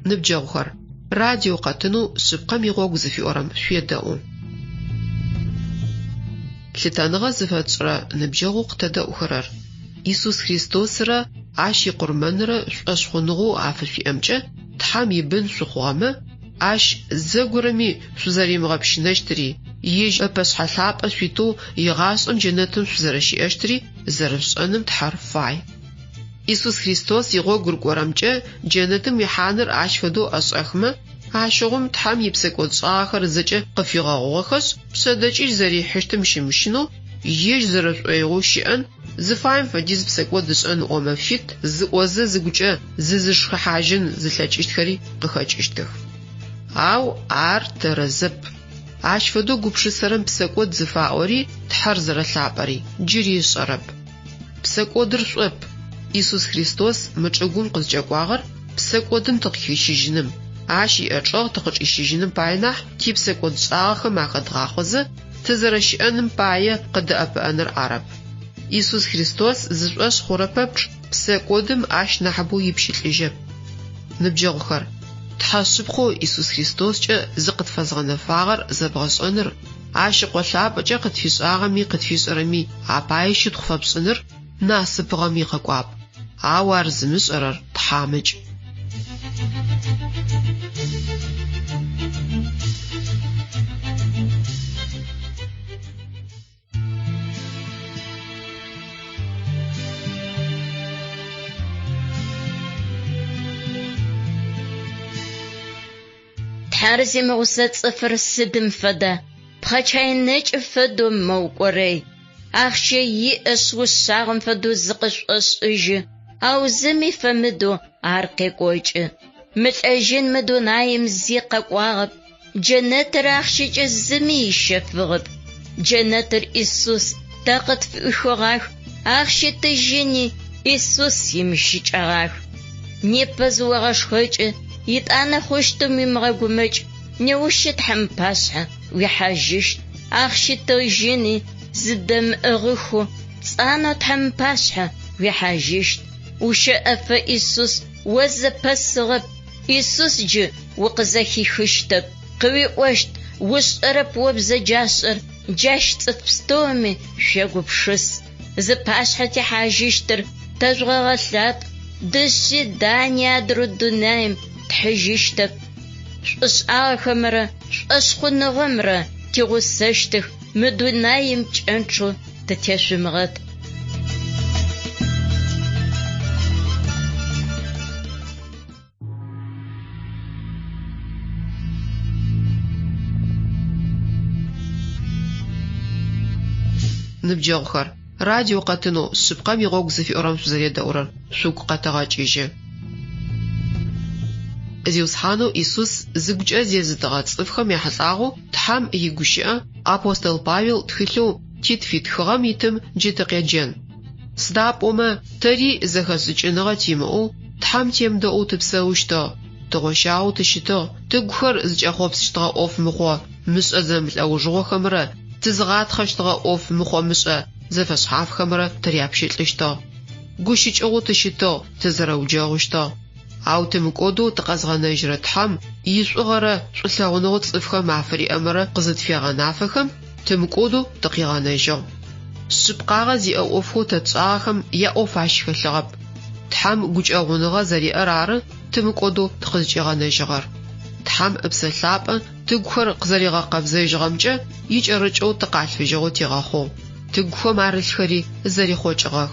Ныбджэгъухэр, радио къэтынэу Шъыпкъэм игъогу зыфиӏорэм шъуедэӏу. Лъытэныгъэ зыфэтшӏырэ ныбджэгъоу къытэдэӏухэрэр, Исус Христосрэ Ащ икъурмэнрэ шӏошъхъуныгъэу афышъуиӏэмкӏэ Тхьэм ибын шъухъугъэмэ, Ащ зэгорэми шъузэримыгъэпщынэщтыри, Ежь ыпэшъхьэ лъапӏэ шъуитэу игъашӏэм джэнэтым шъузэрэщиӏэщтыри зэрэшъушӏэным Тхьэр фай. Исус Христос игъогу рыкӏорэмкӏэ джэнэтым уихьаныр ащ фэдэу ӏэшӏэхмэ, ащыгъум Тхьэм ипсэкӏодшӏагъэхэр зэкӏэ къыфигъэгъугъэхэшъ, пшъэдэкӏыжь зэрихьыщтым щымыщынэу, ежь зэрэшӏоигъоу щыӏэн, зыфаем фэдиз псэкӏод ышӏэн ыӏомэ фит, зыӏозэ зыгукӏэ зызышхыхьажьын зылъэкӏыщтхэри къыхэкӏыщтых. Ау ар тэрэзэп. Ащ фэдэу гупшысэрэм псэкӏод зыфаӏори Тхьэр зэрэлъапӏэри джыри ышӏэрэп. Псэкӏодыр шӏоп. Исус Христос мы чӏыгум къызкӏэкӏуагъэр псэкӏодым тыкъыхищыжьыным, Ащ иӏэчӏэгъ тыкъычӏищыжьыным пае нахь типсэкӏодшӏагъэхэм ахэдгъахъозэ тызэрэщыӏэным пае къыдэӏэпыӏэныр арэп. Исус Христос зышӏошъ хъурэ пэпчъ псэкӏодым ащ нахьыбэу ипщылӏыжьэп. Ныбджэгъухэр, Тхьэ шъыпкъэу Исус Христоскӏэ зыкъытфэзгъэнэфагъэр зэбгъэшӏэныр, Ащ Ыкъо лъапӏэкӏэ къытфишӏагъэми къытфишӏэрэми апае щытхъу фэпшӏыныр насыпыгъэм икъэкӏуапӏ. Ау ар зымышӏэрэр тхьамыкӏ. Тхьэр зимыгъусэ цӏыфыр сыдым фэда? Пхъэчай нэкӏы фэдэу мэукӏорэй. Ахъщэ иӏэшъ ушъагъэм фэдэу зыкъышӏошӏыжьы, ау зыми фэмыдэу ар къекӏокӏы. Мылӏэжьын мы дунаим зи къэкӏуагъэп, джэнэтыр ахъщэкӏэ зыми ыщэфыгъэп. Джэнэтыр Исус тэ къытфыӏуихыгъах, ахъщи тыжьыни Исус имыщыкӏэгъах. Непэ зыогъэшхэкӏы, етӏанэ хъущтым уимыгъэгумэкӏ, неущы Тхьэм ыпашъхьэ уихьажьыщт, ахъщи тыжьыни зыдэмыӏыгъыхэу пцӏанэу Тхьэм ыпашъхьэ уихьажьыщт. Ущэӏэфэ Исус о зэпэсыгъэп, Исус джы укъызэхихыщтэп, къыуиӏощт, Ушӏэрэп о бзэджашӏэр, джащ цӏыф пстэуми шъуегупшыс. Зыпашъхьэ тихьажьыщтыр тэжъугъэгъэлъапӏ, дышъи дани адрэ дунаим тхьыжьыщтэп. Шӏушӏагъэхэмрэ шӏошъхъуныгъэмрэ тигъусэщтых, мы дунаим пкӏэнчъэу тытешъумыгъэт. Ныбджэгъухэр, радио къэтынэу Шъыпкъэм игъогу зыфиӏорэм шъузэредэӏурэр шъугу къэтэгъэкӏыжьы. Зиусхьанэу Исус зыгукӏэ зезытыгъэ цӏыфхэм яхьылӏагъэу Тхьэм игущыӏэ апостол Павел тхылъэу Тит фитхыгъэм итым джы тыкъеджэн. Сыда пӏомэ тэри зэхэшӏыкӏыныгъэ тимыӏэу Тхьэм темыдэӏоу тыпсэущтыгъ, тыгъощагъэу тыщытыгъ, тыгухэр зыкӏэхъопсыщтыгъэ ӏоф мыхъо мышӏэ зэмылӏэужыгъохэмрэ тызыгъатхъэщтыгъэ ӏоф мыхъо-мышӏэ зэфэшъхьафхэмрэ тыряпщылӏыщтыгъ. Гущыкӏыгъэу тыщытыгъ, тызэрэуджэгъущтыгъ. Ау тымыкӏодэу тыкъэзгъэнэжьырэ Тхьэм ишӏугъэрэ шӏулъэгъуныгъэу цӏыфхэм афыриӏэмрэ къызытфегъэнафэхэм, тымыкӏодэу тыкъигъэнэжьыгъ. Шъыпкъагъэ зиӏэ ӏофхэу тэ тшӏагъэхэм яӏоф ащ хэлъыгъэп. Тхьэм гукӏэгъуныгъэ зэриӏэр ары тымыкӏодэу тыкъызкӏигъэнэжьыгъэр. Тхьэм Ыпсэ Лъапӏэ тыгухэр къызэригъэкъэбзэжьыгъэмкӏэ икӏэрыкӏэу тыкъалъфыжьыгъэу тигъэхъугъ, тыгухэм арылъхэри зэрихъокӏыгъэх.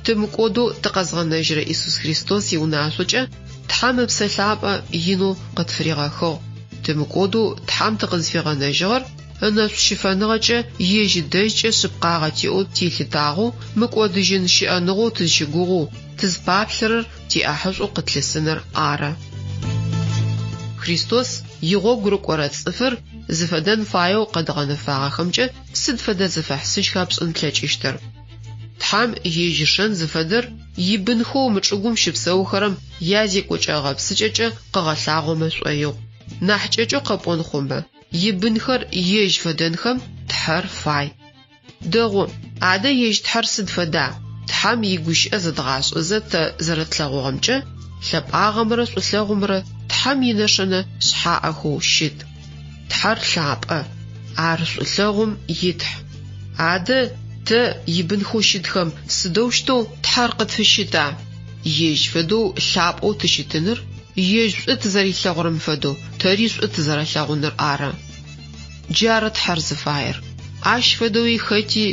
Тымыкӏодэу тыкъэзгъэнэжьырэ Исус Христос иунашъокӏэ Тхьэм Ыпсэ Лъапӏэ инэу къытфыригъэхыгъ. Тымыкӏодэу Тхьэм тыкъызфигъэнэжьыгъэр ынэшӏу щыфэныгъэкӏэ ежь ыдэжькӏэ шъыпкъагъэ тиӏэу тилъытагъэу, мыкӏодыжьын щыӏэныгъэу тызщыгугъэу, тызпаплъэрэр тиӏахьышӏоу къытлъысыныр ары. Христос игъогу рыкӏорэ цӏыфыр зыфэдэн фаеу къэдгъэнэфагъэхэмкӏэ сыд фэдэ зэфэхьысыжьха пшӏын плъэкӏыщтыр? Тхьэм ежь ишэн зыфэдэр ибынхэу мы чӏыгум щыпсэухэрэм язекӏокӏэ-гъэпсыкӏэкӏэ къыгъэлъагъомэ шӏоигъу. Нахь кӏэкӏэу къэпӏон хъумэ, ибынхэр ежь фэдэнхэм Тхьэр фай. Дэгъу, адэ ежь Тхьэр сыд фэда? Тхьэм игущыӏэ зэдгъашӏэзэ тэ зэрэтлъэгъугъэмкӏэ, лъэпӏагъэмрэ шӏулъэгъумрэ Тхьэм инэшэнэ шъхьаӏэхэу щыт. Тхьэр лъапӏэ, ар шӏулъэгъум и Тхь. Адэ, тэ, ибынхэу щытхэм, сыдэущтэу Тхьэр къытфыщыта? Ежь фэдэу лъапӏэу тыщытыныр, ежь шӏу тызэрилъэгъурэм фэдэу тэри шӏу тызэрэлъэгъуныр ары. Джары Тхьэр зыфаер. Ащ фэдэуи хэти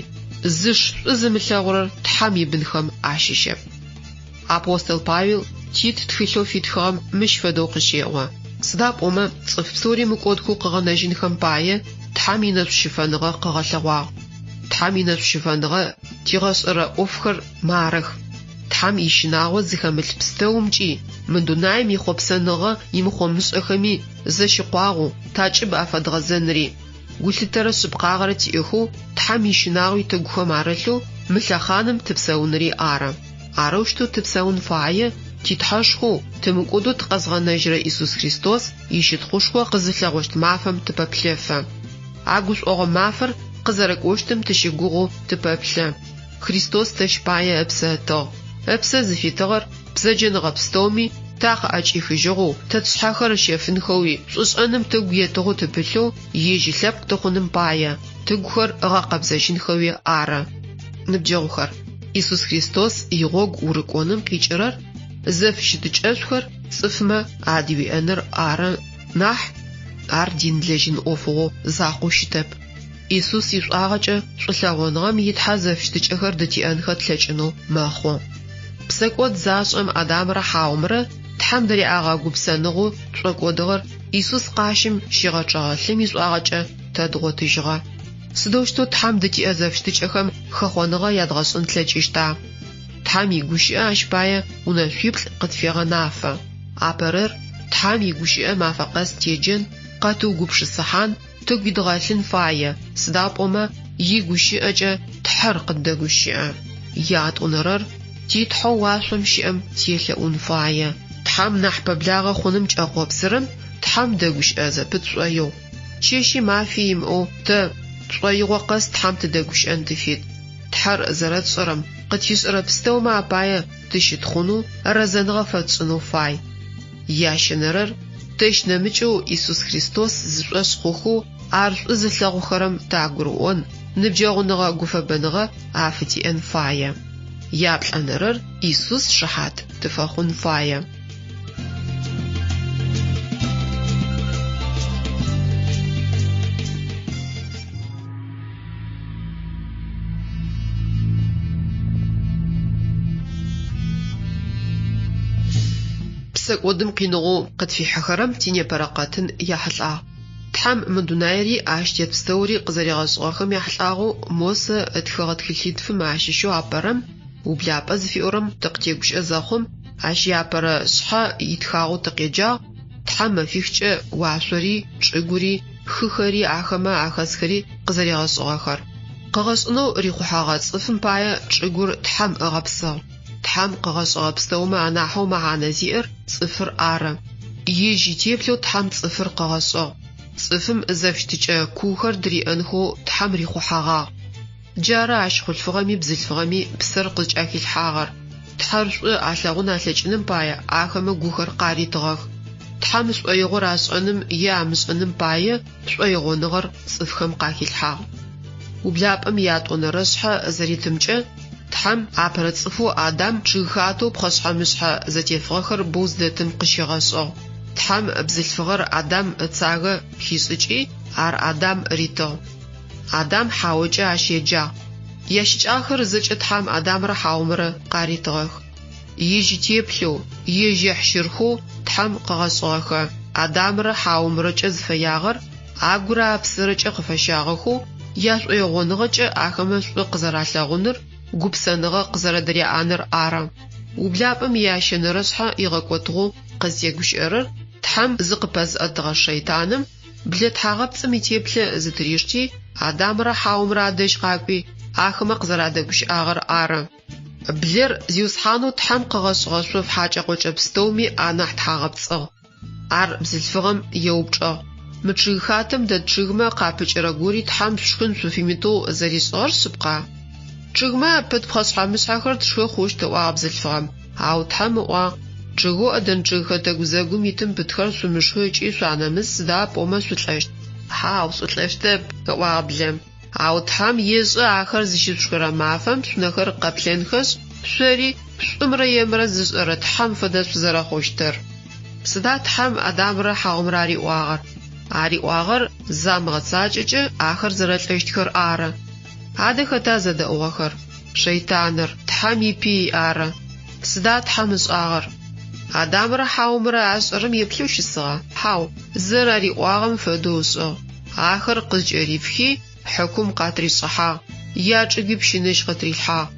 зыш шӏу зымылъэгъурэр Тхьэм ибынхэм ащыщэп. Апостол Павел Тит тхылъэу фитхыгъэм мыщ фэдэу къыщеӏо, Сыда пӏомэ цӏыф пстэури мыкӏодхэу къыгъэнэжьынхэм пае Тхьэм инэшӏущыфэныгъэ къыгъэлъэгъуагъ. Тхьэм инэшӏущыфэныгъэ тигъэшӏэрэ ӏофхэр марых. Тхьэм ищынагъо зыхэмылъ пстэумкӏи, мы дунаим ихъопсэныгъэ имыхъо-мышӏэхэми зэщыкъуагъэу такӏыб афэдгъэзэнри, гулъытэрэ шъыпкъагъэрэ тиӏэхэу Тхьэм ищынагъуи тыгухэм арылъэу мы лъэхъаным тыпсэунри ары. Арэущтэу тыпсэун фае, ти Тхьэшхоу, тымыкӏодэу тыкъэзгъэнэжьырэ Исус Христос ищытхъушхо къызылъэгъощт мафэм тыпэплъэфэ. А гушӏогъо мафэр къызэрэкӏощтым тыщыгугъэу тыпэплъэ. Христос тэщ пае ыпсэ ытыгъ. Ыпсэ зыфитыгъэр бзэджэныгъэ пстэуми такъыӏэкӏихыжьыгъэу, тэ тшъхьэхэр ыщэфынхэуи, шӏушӏэным тыгу етыгъэу тыпылъэу ежь ылъэпкъ тыхъуным пае, тыгухэр ыгъэкъэбзэжьынхэуи ары. Ныбджэгъухэр, Исус Христос игъогу урыкӏоным къикӏырэр зэфыщытыкӏэшӏухэр цӏыфмэ адыуиӏэныр ары нахь, ар динлэжьын ӏофыгъо закъоу щытэп. Исус ишӏуагъэкӏэ шӏулъэгъуныгъэм и Тхьэ зэфыщытыкӏэхэр дытиӏэнхэ тлъэкӏынэу мэхъу. Псэкӏод зашӏэм Адамрэ Хьаомрэ Тхьэм дыряӏэгъэ гупсэныгъэу тшӏокӏодыгъэр Исус къащым щигъэчъэгъэ лъым ишӏуагъэкӏэ тэ дгъотыжьыгъэ. Сыдэущтэу Тхьэм дытиӏэ зэфыщытыкӏэхэм хэхъоныгъэ ядгъэшӏын тлъэкӏыщта? Тхьэм игущыӏэ ащ пае унэшъуиплӏ къытфегъэнафэ. Апэрэр, Тхьэм игущыӏэ мафэ къэс теджэн, къэтыугупшысыхьан, Тыгу идгъэлъын фае, сыда пӏомэ игущыӏэкӏэ Тхьэр къыддэгущыӏэ. Ятӏонэрэр, ти Тхьэу уашъом щыӏэм телъэӏун фае. Тхьэм нахь пэблагъэ хъуным кӏэхъопсырэм Тхьэм дэгущыӏэ зэпыт шӏоигъу. Чэщи мафи имыӏэу тэ тшӏоигъо къэс Тхьэм тыдэгущыӏэн тыфит. Тхьэр зэрэтшӏэрэм, къытфишӏэрэ пстэумэ апае тыщытхъунэу, рэзэныгъэ фэтшӏынэу фай. Ящэнэрэр, тэщ нэмыкӏэу Исус Христос зышӏошъ хъухэу ар шӏу зылъэгъухэрэм тагурыӏон, ныбджэгъуныгъэ-гуфэбэныгъэ афытиӏэн фае. Яплӏэнэрэр, Исус шыхьат тыфэхъун фае. Псэкӏодым къиныгъоу къытфихьыхэрэм тинепэрэ къэтын яхьылӏагъ. Тхьэм мы дунаири ащ тет пстэури къызэригъэшӏыгъэхэм яхьылӏагъэу Мосэ ытхыгъэ тхылъитфым ащыщэу апэрэм, Ублапӏэ зыфиӏорэм тыкъытегущыӏэ зэхъум, Ащ иапэрэ шъхьэ итхагъэу тыкъеджагъ, Тхьэм мэфихкӏэ уашъори, чӏыгури, хыхэри, ахэмэ ахэсхэри къызэригъэшӏыгъэхэр. Къыгъэшӏынэу рихъухьэгъэ цӏыфым пае чӏыгур Тхьэм ыгъэпсыгъ. Тхьэм къыгъэшӏыгъэ пстэумэ анахьэу мэхьанэ зиӏэр цӏыфыр ары. Ежь итеплъэу Тхьэм цӏыфыр къыгъэшӏыгъ. Цӏыфым зэфыщытыкӏэ куухэр дыриӏэнхэу Тхьэм рихъухьэгъагъ. Джары ащ хъулъфыгъэми бзылъфыгъэми псэр къызкӏахилъхьагъэр. Тхьэр шӏу алъэгъун алъэкӏыным пае ахэмэ гухэр къаритыгъэх. Тхьэм шӏоигъор ашӏэным е амышӏэным пае шӏоигъоныгъэр цӏыфхэм къахилъхьагъ. Ублапӏэм иятӏонэрэшъхьэ зэритымкӏэ, Тхьэм апэрэ цӏыфэу Адам чъыгхатэу пхъэшъхьэ-мышъхьэ зэтефыгъэхэр боу зыдэтым къыщигъэшӏыгъ. Тхьэм бзылъфыгъэр Адам ыцагэ хишӏыкӏи, ар Адам ритыгъ. Адам Хьаокӏэ ащ еджагъ. Ящыкӏагъэхэр зэкӏэ Тхьэм Адамрэ Хьаомрэ къаритыгъэх. Ежь итеплъэу, ежь ехьщырхэу Тхьэм къыгъэшӏыгъэхэ Адамрэ Хьаомрэкӏэ зыфэягъэр агурэ апсэрэкӏэ къыфэщагъэхэу, яшӏоигъоныгъэкӏэ ахэмэ шӏу къызэралъэгъуныр, гупсэныгъэ къызэрэдыряӏэныр ары. Ублапӏэм иящэнэрэшъхьэ игъэкӏотыгъэу къызтегущыӏэрэр Тхьэм зыкъыпэзыӏэтыгъэ шэйтаным, Блэ тхьагъэпцӏым итеплъэ зытыришти, Адамрэ Хьаомрэ адэжь къакӏуи, ахэмэ къызэрадэгущыӏагъэр ары. Блэр Зиусхьанэу Тхьэм къыгъэшӏыгъэ шъоф хьакӏэ-къокӏэ пстэуми анахь тхьагъэпцӏыгъ. Ар бзылъфыгъэм еупчӏыгъ, Мы чъыгхатэм дэт чъыгмэ къапыкӏэрэ гори Тхьэм шъушхын шъуфимытэу зэришӏыгъэр шъыпкъа? Чъыгмэ апыт пхъэшъхьэ-мышъхьэхэр тшхы хъущт, ыӏуагъ бзылъфыгъэм. Ау Тхьэм ыӏуагъ, Чъыгэу ӏэдэн чъыгхэтэ гузэгум итым пытхэр шъумышхы ыкӏи шъуанэмыс, сыда пӏомэ шъулӏэщт. Хьау, шъулӏэщтэп, ыӏуагъ блэм. Ау Тхьэм ешӏэ ахэр зыщышъушхырэ мафэм шъунэхэр къэплъэнхэшъ, шъори шӏумрэ емрэ зышӏэрэ Тхьэм фэдэ шъузэрэхъущтыр. Сыда Тхьэм Адамрэ Хьаомрэ ариӏуагъэр? Ариӏуагъэр замыгъэцакӏэкӏэ ахэр зэрэлӏэщтхэр ары. Адэ хэта зэдэӏугъэхэр? Шэйтаныр, Тхьэм ипый ары. Сыда Тхьэм ышӏагъэр? Адамрэ Хьаомрэ ашӏэрэм еплъэу щысыгъа? Хьау, зэрариӏуагъэм фэдэу ышӏыгъ. Ахэр къызкӏэрифхи, хьыкум къатришӏыхьагъ, ячӏыгуи пщыныжь къытрилъхьагъ.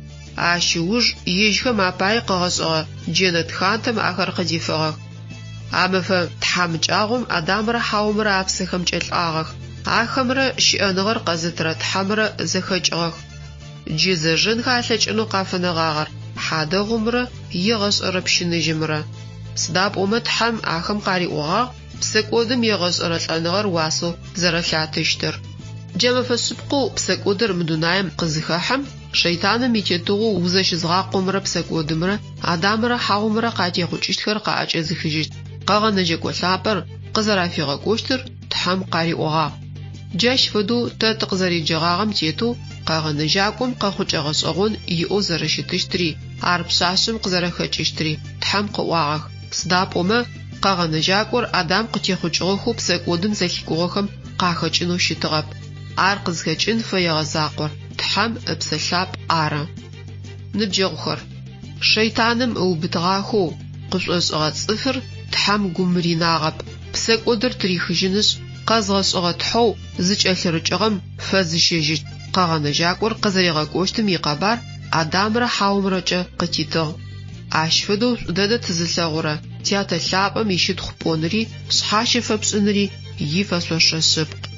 Ащ ыуж ежьхэм апае къыгъэшӏыгъэ джэнэт хатэм ахэр къыдифыгъэх. А мэфэ тхьамыкӏагъом Адамрэ Хьаомрэ апсэхэмкӏэ лӏагъэх, ахэмрэ щыӏэныгъэр къэзытырэ Тхьэмрэ зэхэкӏыгъэх. Джы зэжэнхэ алъэкӏынэу къафэнэгъагъэр хьадэгъумрэ егъэшӏэрэ пщыныжьымрэ. Сыда пӏомэ Тхьэм ахэм къариӏогъагъ псэкӏодым егъэшӏэрэ лӏэныгъэр уасэу зэрэлъатыщтыр. Джа мэфэ шъыпкъэу псэкӏодыр мы дунаим къызыхэхьэм, шэйтаным итетыгъоу узэщызгъакъомрэ псэкӏодымрэ Адамрэ Хьаомрэ къатехъукӏыщтхэр къаӏэкӏэзыхыжьыщт Къэгъэнэжьэкӏо лъапӏэр къызэрафигъэкӏощтыр Тхьэм къариӏогъагъ. Джащ фэдэу тэ тыкъызэреджэгъагъэм тетэу Къэгъэнэжьакӏом къэхъукӏэ гъэшӏэгъон иӏэу зэрэщытыщтри, ар пшъашъэм къызэрэхэкӏыщтри Тхьэм къыӏуагъэх, сыда пӏомэ Къэгъэнэжьакӏор Адам къытехъукӏыгъэхэу псэкӏодым зэлъикӏугъэхэм къахэкӏынэу щытыгъэп. Ар къызхэкӏын фэегъэ закъор Тхьэм Ыпсэ Лъапӏ ары. Ныбджэгъухэр, шэйтаным ыубытыгъахэу къышӏошӏыгъэ цӏыфыр Тхьэм гум ринагъэп, псэкӏодыр тырихыжьынышъ, къэзгъэшӏыгъэ Тхьэу зыкӏэлъырыкӏыгъэм фэзыщэжьыщт Къэгъэнэжьакӏор къызэригъэкӏощтым икъэбар Адамрэ Хьаомрэкӏэ къытитыгъ. Ащ фэдэу шӏу дэдэ тызылъэгъурэ Тятэ лъапӏэм ищытхъу пӏоныри, шъхьащэ фэпшӏыныри ифэшъошэ шъыпкъ.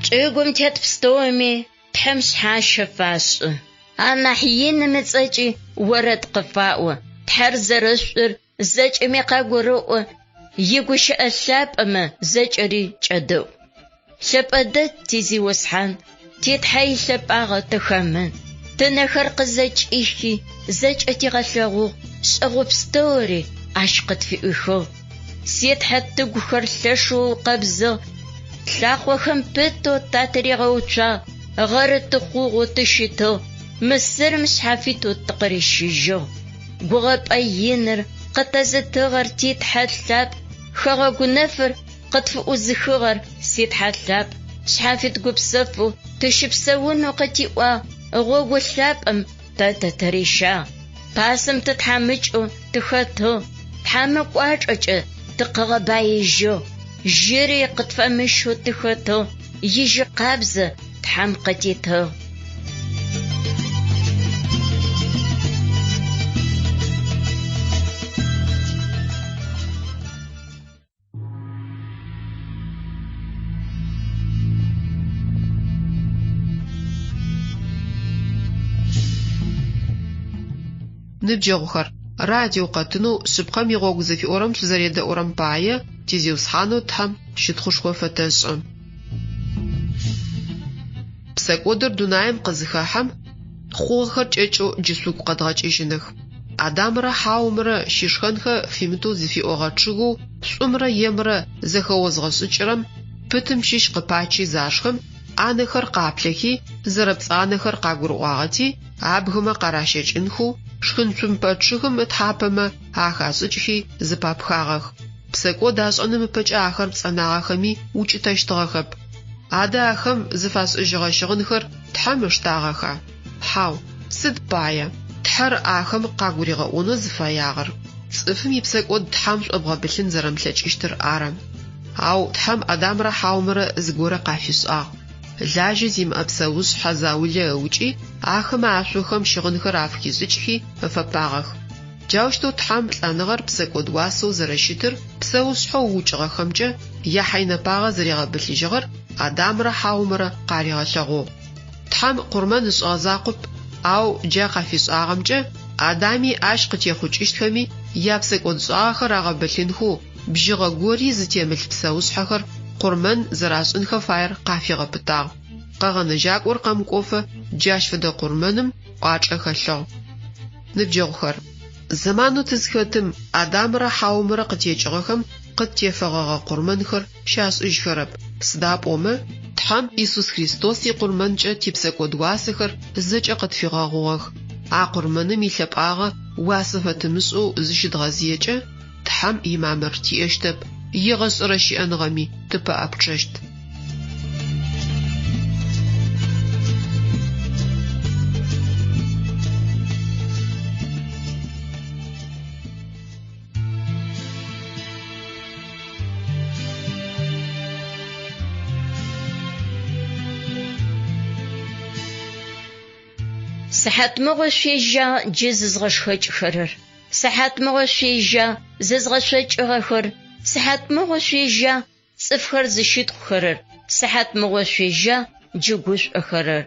Чӏыгум тет пстэуми Тхьэм шъхьащэ фашӏы. Анахь иным ыцӏэкӏи орэд къыфаӏо. Тхьэр зэрэшӏур зэкӏэми къагурэӏо, игущыӏэ лъапӏэмэ зэкӏэри кӏэдэӏу. Лъэпӏэ дэд ти Зиусхьан, ти Тхьэ илъэпӏагъэ тыхэмын. Тынэхэр къызэкӏихи, зэкӏэ тигъэлъэгъугъ, шӏэгъо пстэури ащ къытфиӏуихыгъ. Си Тхьэ тыгухэр лъэшэу ыукъэбзыгъ, тлъакъохэм пытэу татыригъэуцуагъ, гъэры тыхъугъэу тыщытыгъ, Мысырым шъхьафитэу тыкъырищыжьыгъ. Гугъэпӏэ иныр къытэзытыгъэр ти Тхьэ лъапӏ, хэгъэгу нэфыр къытфыӏузыхыгъэр си Тхьэ лъапӏ, шъхьафит гупсэфэу тыщыпсэунэу къытиӏуагъ, гъогу лъапӏэм. тэ тытырищагъ. Пасэм тытхьамыкӏэу тыхэтыгъ, Тхьэм ыкӏуачӏэкӏэ тыкъыгъэбаижьыгъ. Жьыри къытфэмыщэу тыхэтыгъ, ижьы къабзэ Тхьэм къытитыгъ. Ныбджэгъухэр, радио къэтынэу Шъыпкъэм игъогу зыфиӏорэм шъузэредэӏурэм пае ти Зиусхьанэу Тхьэм щытхъушхо фэтэшӏы. Псэкӏодыр дунаим къызыхэхьэм, хъугъэхэр кӏэкӏэу джы шъугу къэдгъэкӏыжьыных. Адамрэ Хьаомрэ щышхэнхэ фимытэу зыфиӏогъэ чъыгэу шӏумрэ емрэ зэхэозгъэшӏыкӏырэм пытым щыщ къыпачи зашхым, анэхэр къаплъэхи, зэрэпцӏанэхэр къагурыӏуагъэти, абгымэ къаращэкӏынхэу шхынцумпэ чъыгым ытхьапэмэ ахашӏыкӏхи зыпапхагъэх. Псэкӏод ашӏэным ыпэкӏэ ахэр пцӏэнагъэхэми укӏытэщтыгъэхэп. Адэ ахэм зыфашӏыжьыгъэ щыгъынхэр Тхьэм ыштагъэха? Хьау. Сыд пае? Тхьэр ахэм къагуригъэӏонэу зыфэягъэр цӏыфым ипсэкӏод Тхьэм шӏобгъэбылъын зэрэмылъэкӏыщтыр ары. Ау Тхьэм Адамрэ Хьаомрэ зыгорэ къафишӏагъ. Лажьэ зимыӏэ псэушъхьэ заулэ ыукӏи, ахэмэ ашъохэм щыгъынхэр афыхишӏыкӏхи ыфэпагъэх. Джаущтэу Тхьэм лӏэныгъэр псэкӏод уасэу зэрэщытыр псэушъхьэу ыукӏыгъэхэмкӏэ яхьайнэпагъэ зэригъэбылъыжьыгъэр Адамрэ Хьаомрэ къаригъэлъэгъугъ. Тхьэм къурмэн ышӏыгъэ закъоп, ау джа къафишӏагъэмкӏэ Адами ащ къытехъукӏыщтхэми япсэкӏодшӏагъэхэр агъэбылъынхэу бжьыгъэ гори зытемылъ псэушъхьэхэр къурмэн зэрашӏынхэ фаер къафигъэпытагъ. Къэгъэнэжьакӏор къэмыкӏофэ джащ фэдэ къурмэным кӏуачӏэ хэлъыгъ. Ныбджэгъухэр, зэманэу тызхэтым Адамрэ Хьаомрэ къытекӏыгъэхэм къыттефэгъэгъэ къурмэнхэр щашӏыжьхэрэп, сыда пӏомэ Тхьэм Исус Христос икъурмэнкӏэ типсэкӏод уасэхэр зэкӏэ къытфигъэгъугъэх. А къурмэным илъэпӏагъэ уасэ фэтымышӏэу зыщыдгъэзыекӏэ, Тхьэм имамыр тиӏэщтэп, егъэшӏэрэ щыӏэныгъэми тыпэӏэпчъэщт. Сыхьатмыгъо шъуежьагъ джы зызгъэшхэкӏхэрэр, сыхьатмыгъо шъуежьагъ зызгъэшъокӏыгъэхэр, сыхьатмыгъо шъуежьагъ цӏыфхэр зыщытхъухэрэр, сыхьатмыгъо шъуежьагъ джы гушӏохэрэр.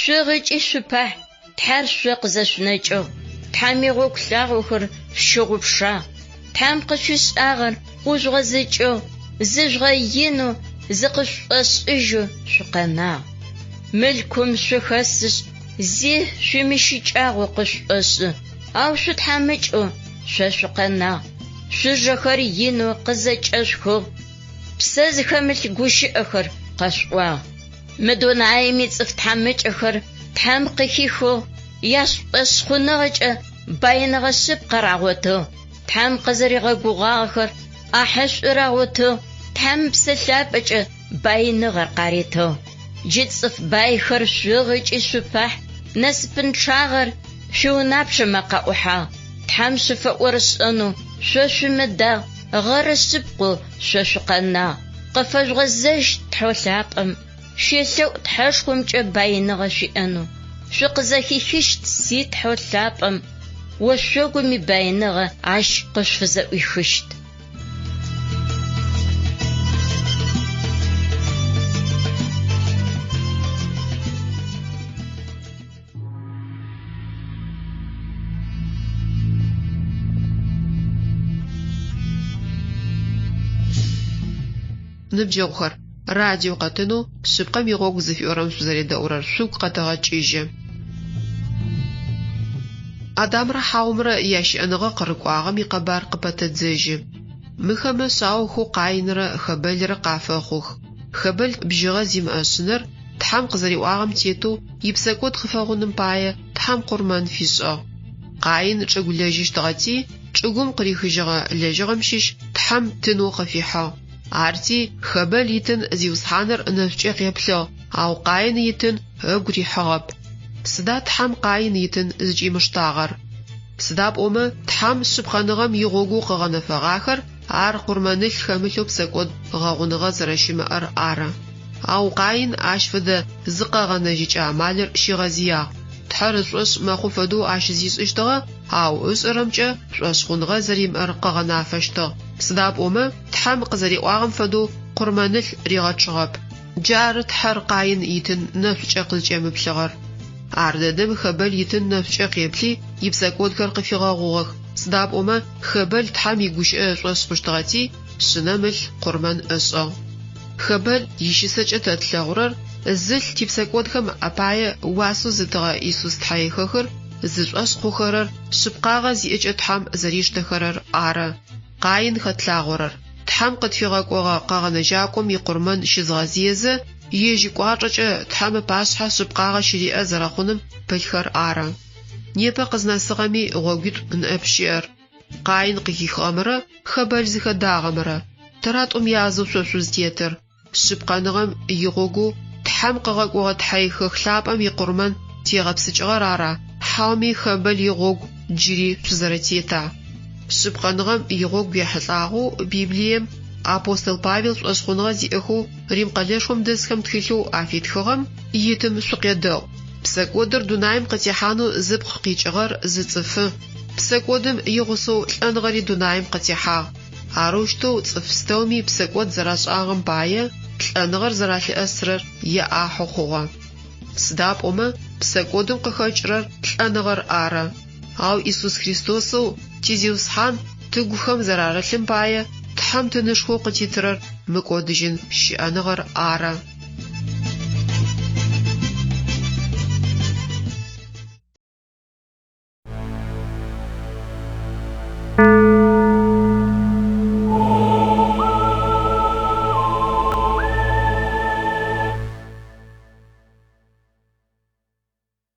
Шъугъ ыкӏи шъупахь, Тхьэр шъо къызэшъунэкӏыгъ, Тхьэм игъогу лъагъохэр шъущыгъупшагъ. Тхьэм къышъуишӏагъэр ӏужъугъэзыкӏыгъ, зыжъугъэинэу, зыкъышъушӏошӏыжьэу шъукъэнагъ. Мылъкум шъухэсышъ, зи шъуимыщыкӏагъэу къышъушӏошӏы, ау шъутхьамыкӏэу шъо шъукъэнагъ. Шъужэхэр инэу къызэкӏэшъухыгъ, псэ зыхэмылъ гущыӏэхэр къэшъуӏуагъ. Мы дунаим ицӏыф тхьамыкӏэхэр Тхьэм къыхихыгъ, яшӏошъхъуныгъэкӏэ баиныгъэ шъыпкъэр агъотыгъ, Тхьэм къызэригъэгугъагъэхэр ӏахьышӏур агъотыгъ, Тхьэм Псэ Лъапӏэкӏэ баиныгъэр къаритыгъ. Джы цӏыф байхэр шъугъ ыкӏи шъупахь, насыпынчъагъэр шъуиунапчъэмэ къаӏухьагъ. Тхьэм шъуфэӏорышӏэнэу шъо шъумыдагъ, гъэры шъыпкъэу шъо шъукъэнагъ. Къыфэжъугъэзэжь Тхьэу лъапӏэм, шъуелъэӏу Тхьэшхомкӏэ баиныгъэ шъуиӏэнэу. Шъукъызэхихыщт си Тхьэу лъапӏэм, ошъогум ибаиныгъэ ащ къышъуфызэӏуихыщт. Ныбджэгъухэр, радио къэтынэу Шъыпкъэм игъогу зыфиӏорэм шъузэредэӏурэр шъугу къэтэгъэкӏыжьы. Адамрэ Хьаомрэ ящыӏэныгъэ къырыкӏуагъэм икъэбар къыпэтэдзэжьы. Мыхэмэ шъаохэу Къаинрэ Хэбэлрэ къафэхъух. Хэбэл бжьыгъэ зимыӏэ шъынэр Тхьэм къызэриӏуагъэм тетэу ипсэкӏод къыфэгъуным пае Тхьэм къурмэн фишӏыгъ. Къаин чӏыгу лэжьыщтыгъэти, чӏыгум къырихыжьыгъэ лэжьыгъэм щыщ Тхьэм тынэу къыфихьыгъ. Арти, Хэбэл итын Зиусхьаныр нэшӏукӏэ къеплъыгъ, ау Къаин итын ыгу рихьыгъэп. Сыда Тхьэм Къаин итын зыкӏимыштагъэр? Сыда пӏомэ Тхьэм шъыпкъэныгъэм игъогоу къыгъэнэфэгъахэр ар къурмэнылъ хэмылъэу псэкӏод гъэгъуныгъэ зэрэщымыӏэр ары. Ау Къаин ащ фэдэ зыкъэгъэнэжьыкӏэ амалыр щигъэзыягъ. Тхьэр ышӏошъ мэхъу фэдэу ащ зишӏыщтыгъэ, ау ышӏэрэмкӏэ шӏошъхъуныгъэ зэримыӏэр къыгъэнафэщтыгъ, сыда пӏомэ Тхьэм къызэриӏуагъэм фэдэу къурмэнылъ ригъэчъыгъэп. Джары Тхьэр Къаин итын нэшӏукӏэ къызкӏемыплъыгъэр. Ардэдэм Хэбэл итын нэшӏукӏэ къеплъи, ипсэкӏодхэр къыфигъэгъугъэх, сыда пӏомэ Хэбэл Тхьэм игущыӏэ ышӏошъ хъущтыгъэти, Шъынэм ылъ къурмэн ышӏыгъ. Хэбэл ищысэкӏэ тэ тлъэгъурэр зылъ типсэкӏодхэм апае уасэу зытыгъэ Исус Тхьэихэхыр зышӏошъ хъухэрэр шъыпкъагъэ зиӏэкӏэ Тхьэм зэриштэхэрэр ары. Къаин хэтлъагъорэр, Тхьэм къытфигъэкӏогъэ Къэгъэнэжьакӏом икъурмэн щызгъэзыезэ, ежь ыкӏуачӏэкӏэ Тхьэм ыпашъхьэ шъыпкъагъэ щыриӏэ зэрэхъуным пылъхэр ары. Непэ къызнэсыгъэми гъогуитӏу ныӏэп щыӏэр. Къаин къыхихыгъэмрэ Хэбэл зыхэдагъэмрэ. Тэра тӏум язэу шъо шъузтетыр? Шъыпкъэныгъэм игъогоу Тхьэм къыгъэкӏогъэ Тхьэихэх лъапӏэм икъурмэн тегъэпсыкӏыгъэр ара, хьауми Хэбэл игъогу джыри шъузэрэтета? Шъыпкъэныгъэм игъогу ехьылӏагъэу Библием апостол Павел шӏошъхъуныгъэ зиӏэхэу Рим къэлэшхом дэсхэм тхылъэу афитхыгъэм итым шъукъедэӏу. Псэкӏодыр дунаим къытехьанэу зыпкъ къикӏыгъэр зы цӏыфы. Псэкӏодым игъусэу лӏэныгъэри дунаим къытехьагъ. Арэущтэу цӏыф пстэуми псэкӏод зэрашӏагъэм пае, лӏэныгъэр зэралъыӏэсырэр яӏахьэу хъугъэ. Сыда пӏомэ псэкӏодым къыхэкӏырэр лӏэныгъэр ары. Ау Исус Христосэу ти Зиусхьан тыгухэм зэрарылъым пае, Тхьэм тынышхоу къытитырэр мыкӏодыжьын щыӏэныгъэр ары.